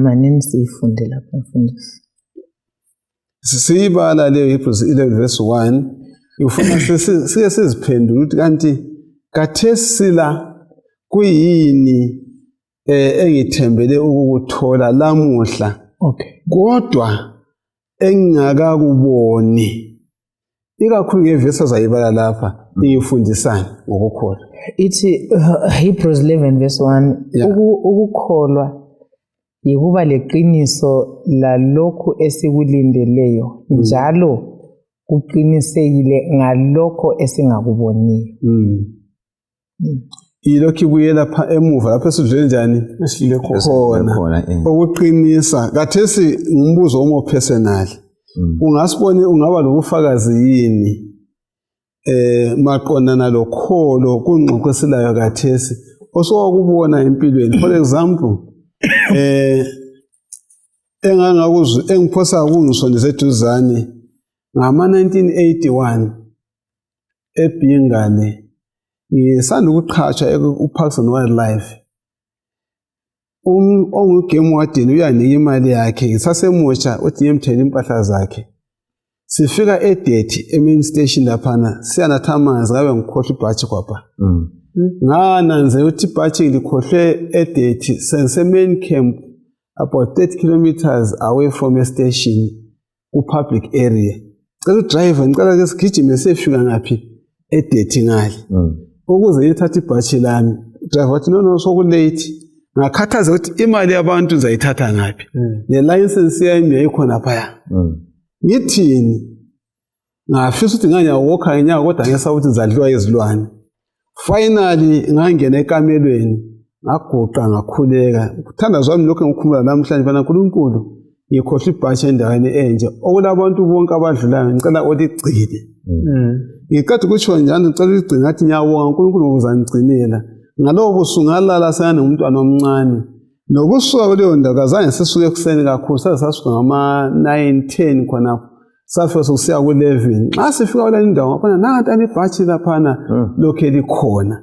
manini sifunde lapha mfundisi sibala le Hebrews 11 verse 1 ufuna sike siziphendula ukuthi kanti kathesi la kuyini engithembele ukukuthola lamuhla kodwa engingakakuboni ikakhulu ngevesi azayibala lapha iyifundisana ngokukholwa ithi Hebrews 11 verse 1 ukukholwa yikuba leqiniso lalokho esikulindeleyo njalo kuqinisekile ngalokho esingakuboniyo ilokhu ibuye lapha emuva lapha esidlule njani esidlule khona okuqinisa kathesi ngumbuzo omo personal ungasibone ungaba lokufakazi yini maqondana lokholo kungqoqiselayo kathesi osowakubona empilweni for example engiphosa kungisondeze eduzane ngama 1981 eBhingane ngisanda ukuqhatsha uParks and Wildlife ongugame warden uyanika imali yakhe ngisasemutsha uthi ngimthela impahla zakhe sifika eDethi main station laphana siyanatha amanzi ngabe ngikhohle ibhathi kwapha ngananze uthi ibhathi likhohle eDethi sense main camp about 30 kilometers away from a station ku public area cela udriver ngicela ke sigijime sefika ngaphi eDethi ngale ukuze ngithathe ibhathi lami driver wathi no soku late ngakhathaza ukuthi imali yabantu zayithatha ngaphi le license yami yayikhona phaya ngithini ngafisa ukuthi nganyawokha ngenyanga kodwa ngesaba ukuthi zadliwa izilwane. Finally ngangena ekamelweni ngaguqa ngakhuleka. Ukuthandaza kwami lokho ngikhumbula namhlanje bana uNkulunkulu ngikhohle ibhashi endaweni enje okulabantu bonke abadlulayo ngicela uligcine. Ngicela ukutsho njalo ngicela uligcine ngathi nyawonga uNkulunkulu ukuzangigcinela. Ngalobo busuku ngalala sana nomntwana omncane. Nokusuka kuleyo ndawo kazange sisuke ekuseni kakhulu sasuka ngama 9-10 khonapho. Safika sokusiya ku-11 xa sifika kule ndawo ngabona nanti ibhashi laphana lokhe likhona.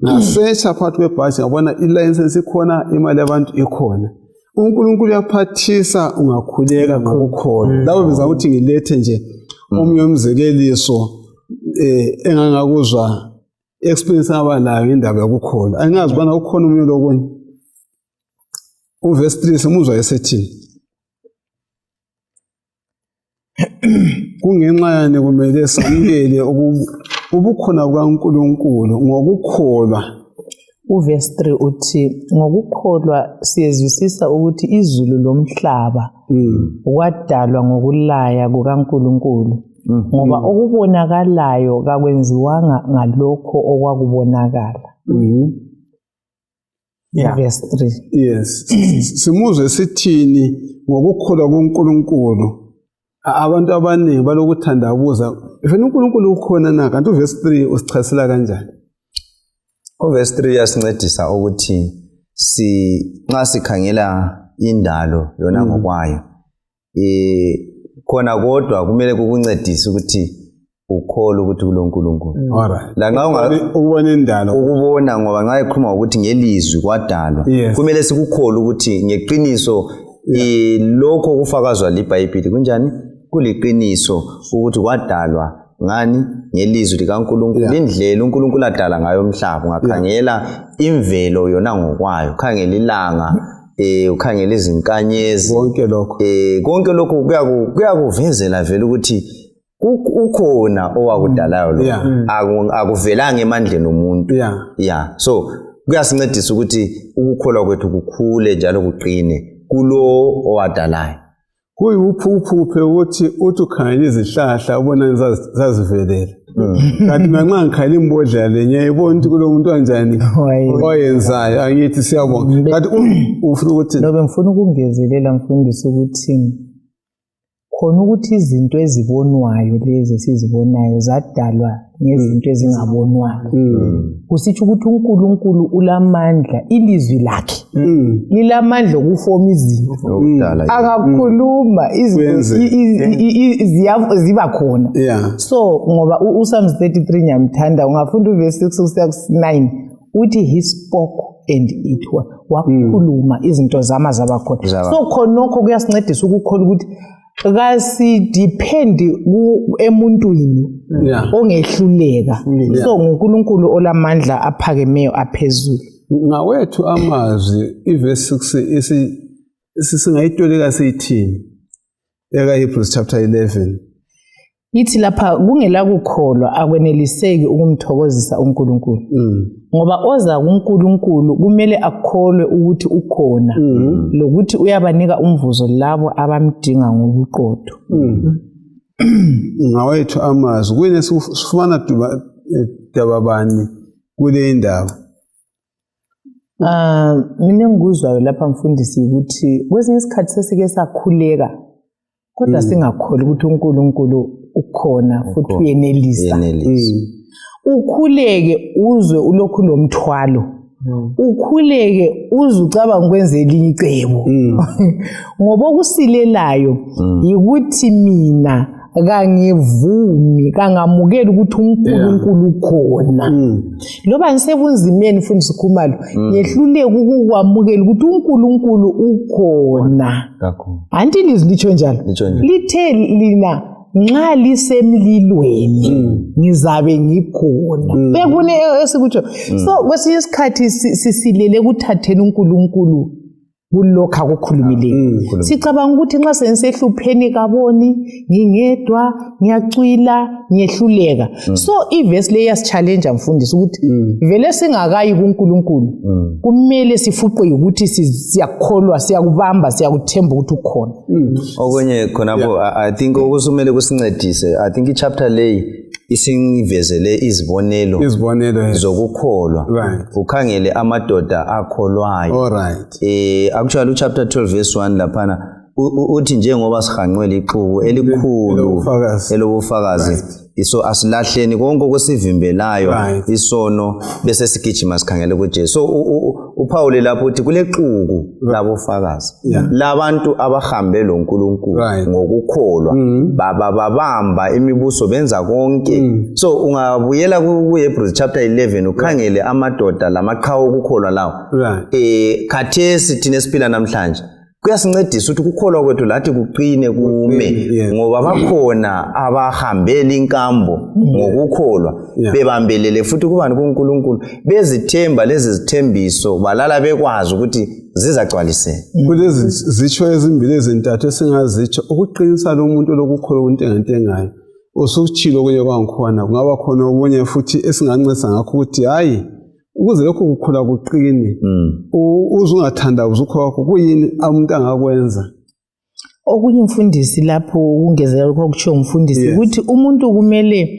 Ngasearcha phakathi kwebhashi ngabona i-license ikhona, imali yabantu ikhona. uNkulunkulu uyaphathisa ungakhuleka ngokukholwa. Labo benza ukuthi ngilethe nje omunye umzekeliso engangakuzwa experience abanayo indaba yokukholwa. Angazi bana ukukhona umunye lokunye. Uverse 3 simuzwa esethini. Kungenxa yani kumele samukele ubukhona bukaNkulunkulu ngokukholwa. Uverse 3 uthi ngokukholwa siyezwisisa ukuthi izulu lomhlaba kwadalwa ngokulaya kukaNkulunkulu ngoba okubonakalayo kakwenziwanga ngalokho okwakubonakala. Verse 3. Yes. Simuzwe sithini ngokukholwa kuNkulunkulu. Abantu abaningi balokuthandabuza ifena uNkulunkulu ukhona na kanti uverse 3 usichasela kanjani? Uverse 3 yasincedisa ukuthi nxa sikhangela indalo yona ngokwayo khona kodwa kumele kukuncedise ukuthi ukholwe ukuthi kuloNkulunkulu. Alright. La nxa ukubona indalo ukubona ngoba nxa ikhuluma ukuthi ngelizwi kwadalwa kumele sikukholwe ukuthi ngeqiniso lokho kufakazwa liBhayibheli kunjani kuliqiniso ukuthi kwadalwa ngani ngelizwi likaNkulunkulu. Indlela uNkulunkulu adala ngayo umhlaba ungakhangela imvelo yona ngokwayo, ukhangela ilanga ukhangela izinkanyezi konke lokho kuyakuvezela vele ukuthi ukhona owakudalayo lo akuvelanga emandleni omuntu. So kuyasincedisa ukuthi ukukholwa kwethu kukhule njalo kuqine kulo owadalayo. Kuyuphuphe ukuthi ukhangela izihlahla ubona zazivelela. Kanti nxa ngikhangela imbodlela lenye ibona ukuthi kulo muntu kanjani oyenzayo angithi siyabonga. Kanti ufuna ukuthi lobe ngifuna ukungezelela mfundisi ukuthi khona ukuthi izinto ezibonwayo lezi sizibonayo zadalwa ngezinto ezingabonwayo. Kusitsho ukuthi uNkulunkulu ulamandla, ilizwi lakhe lilamandla okufoma izinto. Akakhuluma izinto ziba khona. So ngoba uPsalms 33 ngiyamthanda ungafunda uverse 6 kusiya ku9 uthi he spoke and it was wakhuluma izinto zama zabakhona. So khonokho kuyasincedisa ukukholwa ukuthi kasidependi emuntwini ongehluleka. So nguNkulunkulu olamandla aphakemeyo aphezulu. Ngawethu amazwi iverse 6 singayitoleka siyithini eHebrews chapter 11 ithi lapha kungela kukholwa akweneliseki ukumthokozisa uNkulunkulu ngoba oza kuNkulunkulu kumele akholwe ukuthi ukhona lokuthi uyabanika umvuzo labo abamdinga ngobuqotho. Ngawethu amazwi kuyini sifuna dababani kule indaba? Mina ngikuzwayo lapha mfundisi ukuthi kwesinye isikhathi sesike sakhuleka kodwa singakholwa ukuthi uNkulunkulu ukhona futhi uyenelisa. Ukhuleke uzwe ulokhu lomthwalo. Ukhuleke uze ucabanga ukwenza elinye icebo. Ngoba okusilelayo yikuthi mina kangivumi kangamukela ukuthi uNkulunkulu ukhona. Loba ngisebunzimeni mfundisi Khumalo ngehluleke ukukwamukela ukuthi uNkulunkulu ukhona. Anti lizwi litsho njalo. Lithe lina nxa lisemlilweni ngizabe ngikhona. Bekune esikutsho. So kwesinye isikhathi sisilele ukuthathela uNkulunkulu kulokho akukhulumileyo. Sicabanga ukuthi nxa sensehlupheni kaboni, ngingedwa, ngiyacwila, ngiyehluleka. So ivesi le yasichallenge mfundisi ukuthi vele singakayi kuNkulunkulu kumele sifuqwe ukuthi siyakholwa, siyakubamba, siyakuthemba ukuthi ukhona. Okunye khonapho I think okusumele kusincedise, I think ichapter leyi isingivezele izibonelo zokukholwa. Ukhangele amadoda akholwayo. Actually chapter 12 verse 1 laphana uthi njengoba sihanqwele ixuku elikhulu elobufakazi, so asilahleni konke okusivimbelayo isono bese sigijima sikhangele kuJesu. So uPaul lapho uthi kule xuku labofakazi labantu abahambe loNkulunkulu ngokukholwa babamba imibuso benza konke. So ungabuyela kuHebrews chapter 11 ukhangele amadoda lamaqhawe okukholwa lawo. Khathesi thina esiphila namhlanje kuyasincedisa ukuthi ukukholwa kwethu lathi kuqine kume ngoba bakhona abahambela inkambo ngokukholwa bebambelele futhi kubani kuNkulunkulu bezithemba lezi zithembiso balala bekwazi ukuthi zizacwaliseka. Kulezi zitsho ezimbili ezintathu esingazitsho ukuqinisa lo muntu lokukholwa kuntengantengayo usuchilo kunye kwangikhona kungaba khona okunye futhi esingancisa ngakho ukuthi hayi ukuze lokho kukhula kuqine uzungathanda uzukho wakho kuyini umuntu angakwenza. Okunye mfundisi lapho ungezela lokho kutsho umfundisi ukuthi umuntu kumele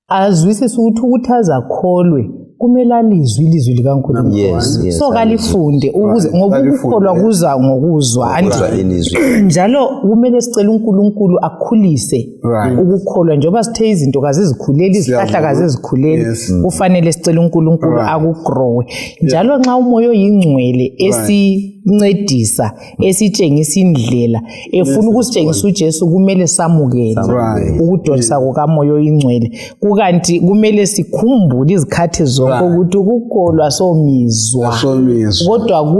azwisise ukuthi azakholwe kumele alizwe ilizwi likaNkulunkulu. So kalifunde ukuze ngoba ukukholwa kuza ngokuzwa njalo kumele sicela uNkulunkulu akhulise ukukholwa njengoba sithe izinto kazizikhuleli izihlahla kazizikhuleli kufanele sicela uNkulunkulu akugrowe njalo nxa umoya oyingcwele esincedisa esitshengisa indlela efuna ukusitshengisa uJesu kumele samukele ukudonsa kukamoya oyingcwele kukanti kumele sikhumbule izikhathi zonke ukuthi ukukholwa somizwa kodwa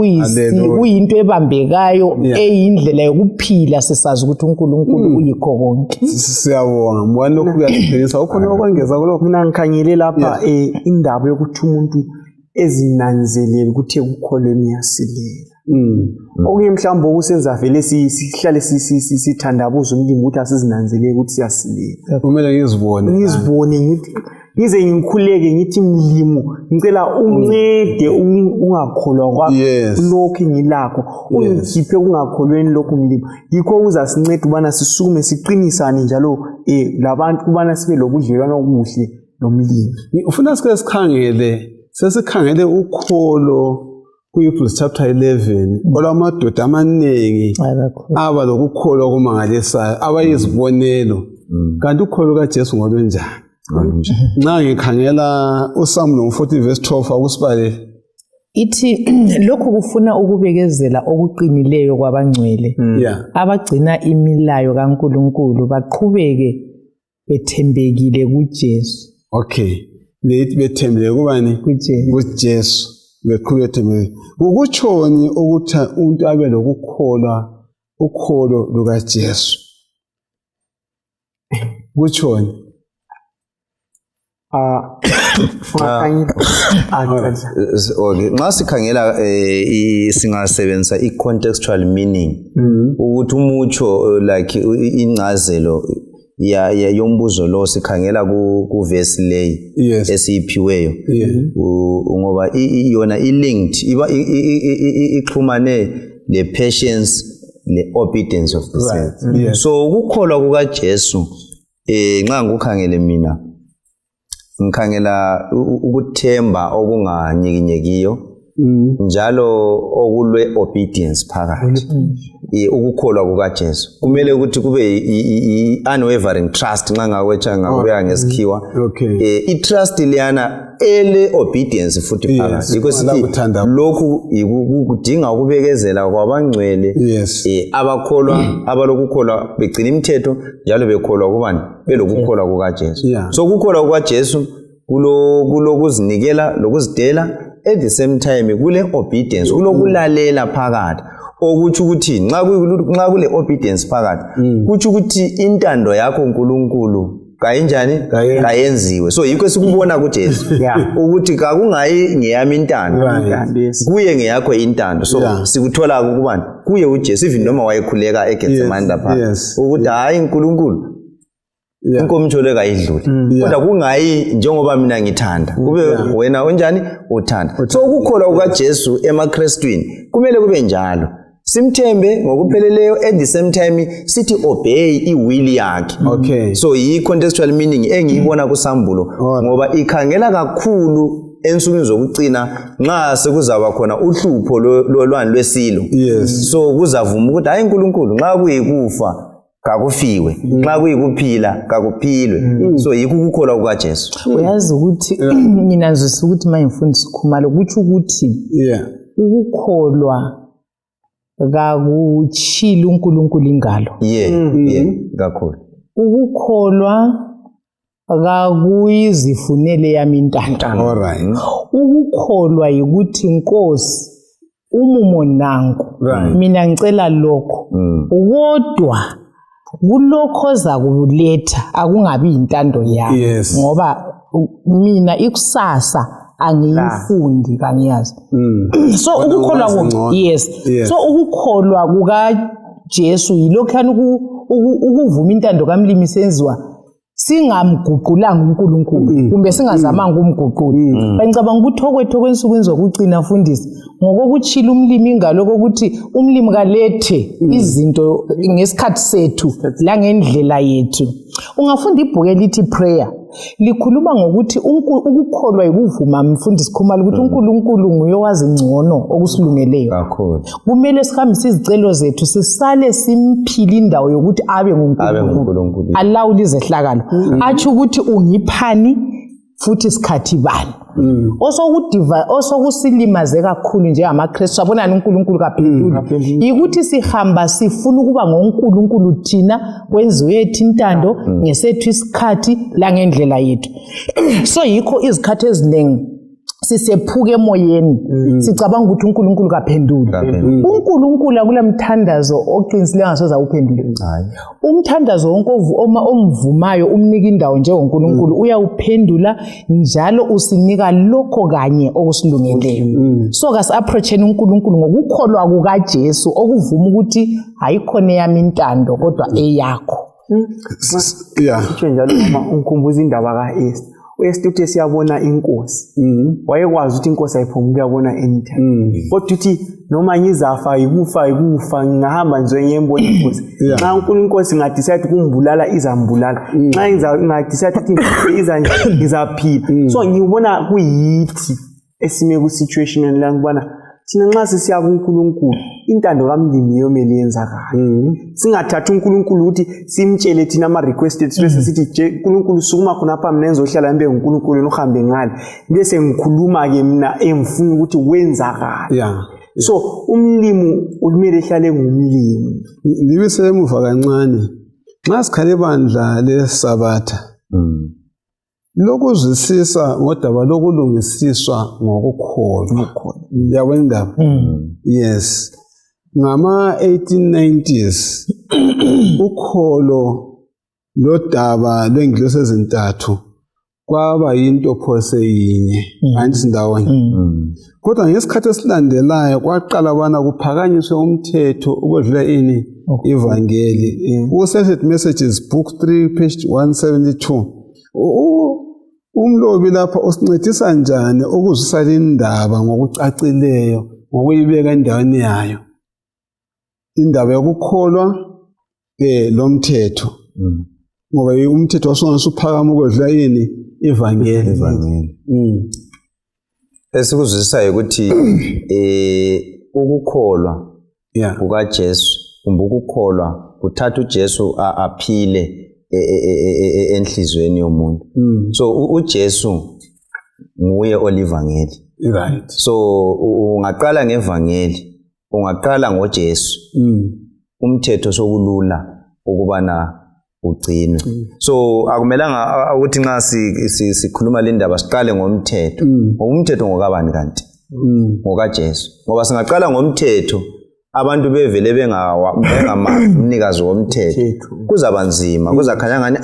kuyinto ebambekayo eyindlela yokuphila sisazi ukuthi uNkulunkulu uyikho konke. Siyabonga mbona lokhu kuyasiphilisa ukhona okwengeza kulokho. Mina ngikhangele lapha indaba yokuthi umuntu ezinanzelele ukuthi ekukholweni uyasilela. Okunye mhlawumbe okusenza vele sihlale sithandabuza umlimi ukuthi asizinanzelele ukuthi siyasilela. Kumele ngizibone ngize ngikhuleke ngithi mlimo ngicela uncede ungakholwa kwakho lokho ngilakho ungikhiphe kungakholweni lokho mlimo yikho uzasinceda ubana sisukume siqinisane njalo labantu kubana sibe lobudlelwano obuhle nomlimi. Ufuna sike sesikhangele ukholo kuHebrews chapter 11 olamadoda amaningi aba lokukholwa kumangalisayo abayizibonelo kanti ukholo kaJesu ngolwenjani. Nxa ngikhangela uSamuel 40 verse 12 akusibale ithi lokho kufuna ukubekezela okuqinileyo kwabangcwele abagcina imilayo kaNkulunkulu baqhubeke bethembekile kuJesu. Okay, bethembele kubani? kuJesu. Beqhubeke ukutshoni ukuthi umuntu abe lokukholwa ukholo lukaJesu kutshoni? Nxa sikhangela singasebenzisa i-contextual meaning ukuthi umutsho like incazelo yombuzo lo sikhangela ku-verse leyi esiyiphiweyo ngoba yona i-linked ixhumane le-patience le-obedience of the saints. So ukukholwa kukaJesu nxa ngikukhangele mina ngikhangela ukuthemba okunganyikinyekiyo njalo okulwe obedience phakathi. Ukukholwa kukaJesu kumele ukuthi kube unwavering trust nxa ngakubeka ngesikhiwa. I-trust liyana ele obedience futhi phakathi because lokhu kudinga ukubekezela kwabangcwele abakholwa abalokukholwa begcina imithetho njalo bekholwa kubani belokukholwa kukaJesu. So ukukholwa kukaJesu kulokuzinikela lokuzidela at the same time kule obedience kulokulalela phakathi okuthi ukuthi nxa kule obedience phakathi kuthi ukuthi intando yakho uNkulunkulu kayinjani kayenziwe. So yikho sikubona kuJesu ukuthi kakungayi ngeyami intando kuye ngeyakho intando. So sikuthola ukubani kuye uJesu even noma wayekhuleka eGetsemane lapha ukuthi hayi uNkulunkulu inkomithole kayidlule kodwa kungayi njengoba mina ngithanda kube wena unjani uthanda. So ukukholwa kukaJesu emaKristwini kumele kube njalo, simthembe ngokupheleleyo at the same time sithi obey iwili yakhe. So yi contextual meaning engiyibona kusambulo ngoba ikhangela kakhulu ensukwini zokucina nxa sekuzaba khona uhlupho lolwani lwesilo. So kuzavuma ukuthi hayi uNkulunkulu nxa kuyikufa kakufiwe, nxa kuyikuphila kakuphilwe. So yikho ukukholwa kukaJesu. Uyazi ukuthi mina ngizwe ukuthi mayimfundisi Khumalo kuthi ukuthi ukukholwa kakuchili uNkulunkulu ingalo. Kakhulu. Ukukholwa kakuyizifunele yami intando. Ukukholwa yikuthi Nkosi umumo nanku mina ngicela lokho kodwa kulokho oza kuletha akungabi intando yami ngoba mina ikusasa angiyifundi kangiyazi. So ukukholwa so ukukholwa kukaJesu yilokhani ukuvuma intando kaMlimi senziwa singamguqulanga uNkulunkulu kumbe singazamanga umguqula. Ngicabanga ukuthi okwethu kwensukwini zokucina mfundisi ngokokuchila umlimi ingalo kokuthi umlimi kalethe izinto ngesikhathi sethu la ngendlela yethu. Ungafunda ibhuku elithi prayer likhuluma ngokuthi ukukholwa yikuvuma mfundisi Khumalo ukuthi uNkulunkulu nguye owazi ngcono okusilungeleyo. Kakhulu. Kumele sihambise izicelo zethu sisale simphile indawo yokuthi abe nguNkulunkulu. Allow izehlakalo. Athi ukuthi ungiphani futhi isikhathi bani. Osokusilimaze kakhulu njengamaKristu sabona uNkulunkulu kaphendula ukuthi sihamba sifuna ukuba ngoNkulunkulu thina kwenziwe yethu intando ngesethu isikhathi la ngendlela yethu. So yikho izikhathi eziningi sisephuka emoyeni sicabanga ukuthi uNkulunkulu kaphendula. uNkulunkulu akulamthandazo oqinisile ngasoza uphendule. Umthandazo wonke omvumayo umnika indawo njengoNkulunkulu uyawuphendula njalo usinika lokho kanye okusilungeleyo. So kasi-approacheni uNkulunkulu ngokukholwa kukaJesu okuvuma ukuthi hayikhona yami intando kodwa eyakho. Itsho njalo uma ungikhumbuza indaba kaEsther. uEsther uthe siyabona inkosi wayekwazi ukuthi inkosi ayiphuma ukuyabona anytime kodwa uthi noma ngizafa yikufa ngihamba nje ngiyembona inkosi nxa uNkulunkulu ngadecide ukumbulala izambulala nxa ngadecide ukuthi izaphila. So ngibona kuyithi esime ku situation la ngibona thina nxa sisiya kuNkulunkulu intando kaMlimi yomele yenzakala. Singathatha uNkulunkulu ukuthi simtshele thina ama requested bese sithi uNkulunkulu sukuma khona pha mina enzohlala mbe uNkulunkulu uhambe ngale bese ngikhuluma ke mina engifuna ukuthi wenzakala. So umlimi kumele ehlale ngumlimi. Ngibise emuva kancane nxa sikhale bandla leSabatha lokuzwisisa ngodaba lokulungisiswa ngokukholwa yabona indaba. Yes, ngama 1890s ukholo lodaba lwengilosi ezintathu kwaba yinto phose yinye andithi ndawonye. Kodwa ngesikhathi esilandelayo kwaqala abana kuphakanyiswe umthetho ukwedlula ini ivangeli. Ku-Sacred Messages book 3 page 172 umlobi lapha usincedisa njani ukuzwisa indaba ngokucacileyo ngokuyibeka endaweni yayo indaba yokukholwa lo mthetho ngoba umthetho wasuphakama ukwedlula yini ivangeli. Esikuzwisa ukuthi ukukholwa kukaJesu kumbe ukukholwa kuthatha uJesu aphile enhlizweni yomuntu. So uJesu nguye olivangeli. So ungaqala ngevangeli, ungaqala ngoJesu. Umthetho sokulula ukubana ugcinwe. So akumelanga ukuthi nxa sikhuluma le ndaba siqale ngomthetho. Umthetho ngokabani kanti? NgokaJesu. Ngoba singaqala ngomthetho abantu bevele bengamnikazi womthetho kuzabanzima kuzakhanya ngani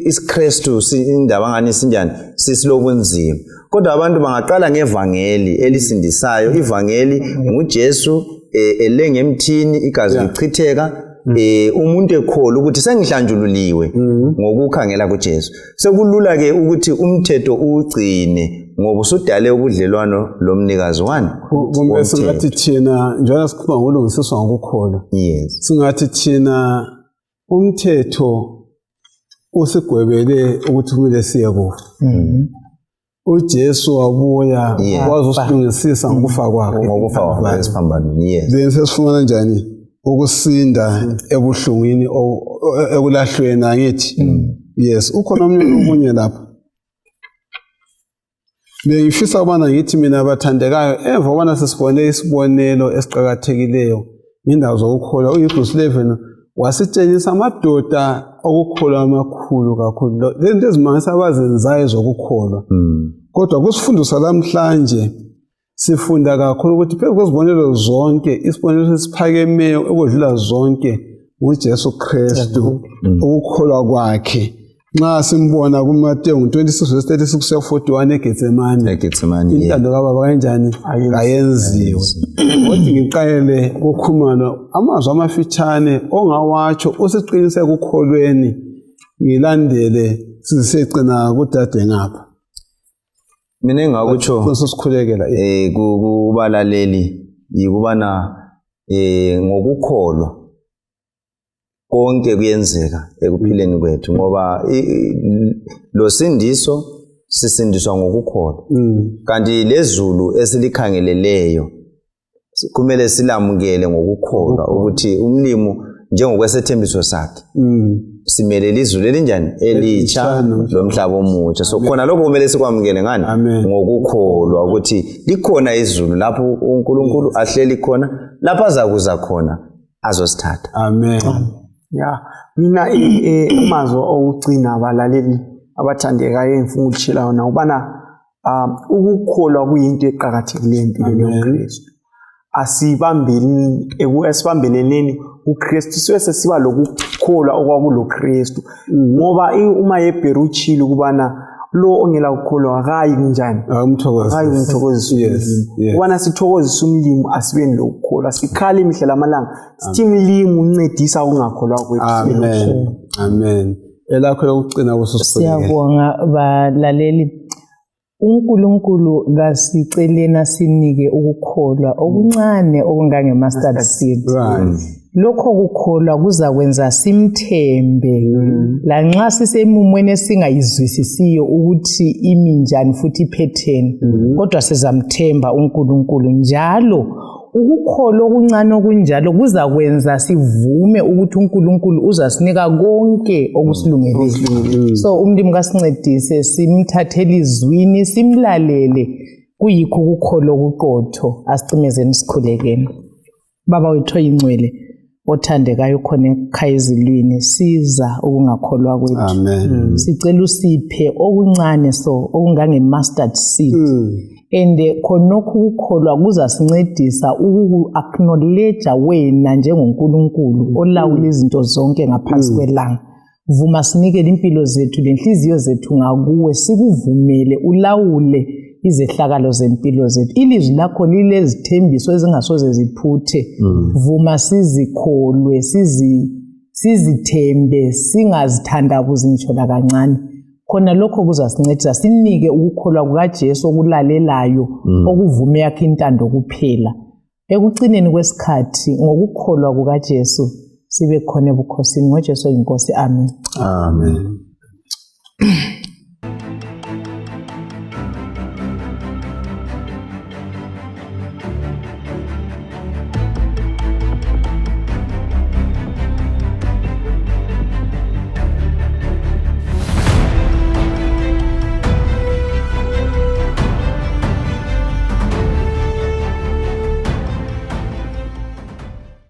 isiKristu indaba ngani sinjani sisilobunzima kodwa abantu bangaqala ngevangeli elisindisayo ivangeli nguJesu elenge emthini igazi lichitheka umuntu ekhola ukuthi sengihlanjululiwe ngokukhangela kuJesu sekulula ke ukuthi umthetho ugcine ngoba usudale ubudlelwano lomnikazi wani kumbe singathi thina njengoba sikhuluma ngolungisiswa ngokukholwa yes singathi thina umthetho usigwebele ukuthi kumele siye kufa uJesu wabuya wazosilungisisa ngokufa kwakhe esiphambanweni yes then sesifumana njani ukusinda ebuhlungwini ekulahlweni angithi yes ukhona omunye lapha bengifisa ubana ngithi mina abathandekayo emva ubana sesibone isibonelo esiqhakathekileyo indawo zokukholwa uHebrews 11 wasitshengisa amadoda okukholwa amakhulu kakhulu lento ezimangisa abazenzayo zokukholwa kodwa kusifundo salamhlanje sifunda kakhulu ukuthi phezu kwezibonelo zonke isibonelo esiphakemeyo okudlula zonke nguJesu Kristu ukukholwa kwakhe nxa simbona kuMateyu 26:36-41 eGetsemane intando kaBaba kanjani ayenziwe kodwa ngiqayele kukhumalo amazwi amafitshane ongawatsho usiqinise ukukholweni ngilandele sisecina kudade ngapha mina engakutsho sesikhulekela kubalaleli yikubana ngokukholwa konke kuyenzeka ekuphileni kwethu ngoba lo sindiso sisindiswa ngokukholwa kanti lezulu esilikhangeleleyo kumele silamukele ngokukholwa ukuthi umlimo njengokwesethembiso sakhe simele izulu elinjani elitsha lomhlaba omutsha so khona lokho kumele sikwamukele ngani ngokukholwa ukuthi likhona izulu lapho uNkulunkulu ahleli khona lapha azakuza khona azosithatha amen ya mina amazwi okugcina abalaleli abathandekayo engifuna ukushila wona ubana ukukholwa kuyinto eqhakathekileyo empilweni yoKristu asibambeleni uKristu sesiba lokukholwa okwakulo Kristu ngoba uma eBheri uchilo kubana lo ongela ukukholwa akayi kunjani umthokozisa ubana sithokozisa umlimo asibeni lokukholwa sikhali imihla lamalanga sithi umlimo uncedisa ukungakholwa kwethu amen elakho lokucina kusisikhulekela siyabonga balaleli uNkulunkulu kasicelena sinike ukukholwa okuncane okungange mustard seed lokho kukholwa kuzakwenza simthembe lanxa sisemumweni esingayizwisisiyo ukuthi iminjani futhi iphetheni kodwa sizamthemba uNkulunkulu njalo ukukholwa okuncane okunjalo kuzakwenza sivume ukuthi uNkulunkulu uzasinika konke okusilungeleyo so umlimi kasincedise simthathele izwini simlalele kuyikho ukukholwa okuqotho asicimezeni sikhulekeni baba wethu oyingcwele othandekayo khona ekhaya ezilwini siza ukungakholwa kwethu amen sicela usiphe okuncane so okungange mustard seed khonokho ukukholwa kuzasincedisa uku-acknowledge wena njengoNkulunkulu olawula izinto zonke ngaphansi kwelanga vuma sinikele impilo zethu lenhliziyo zethu ngakuwe sikuvumele ulawule izehlakalo zempilo zethu ilizwi lakho lilezithembiso ezingasoze ziphuthe vuma sizikholwe sizithembe singazithandabuzi ngitsho kancane khona lokho kuzasincedisa sinike ukukholwa kukaJesu okulalelayo okuvume yakhe intando kuphela ekucineni kwesikhathi ngokukholwa kukaJesu sibe khona ebukhosini ngoJesu inkosi amen amen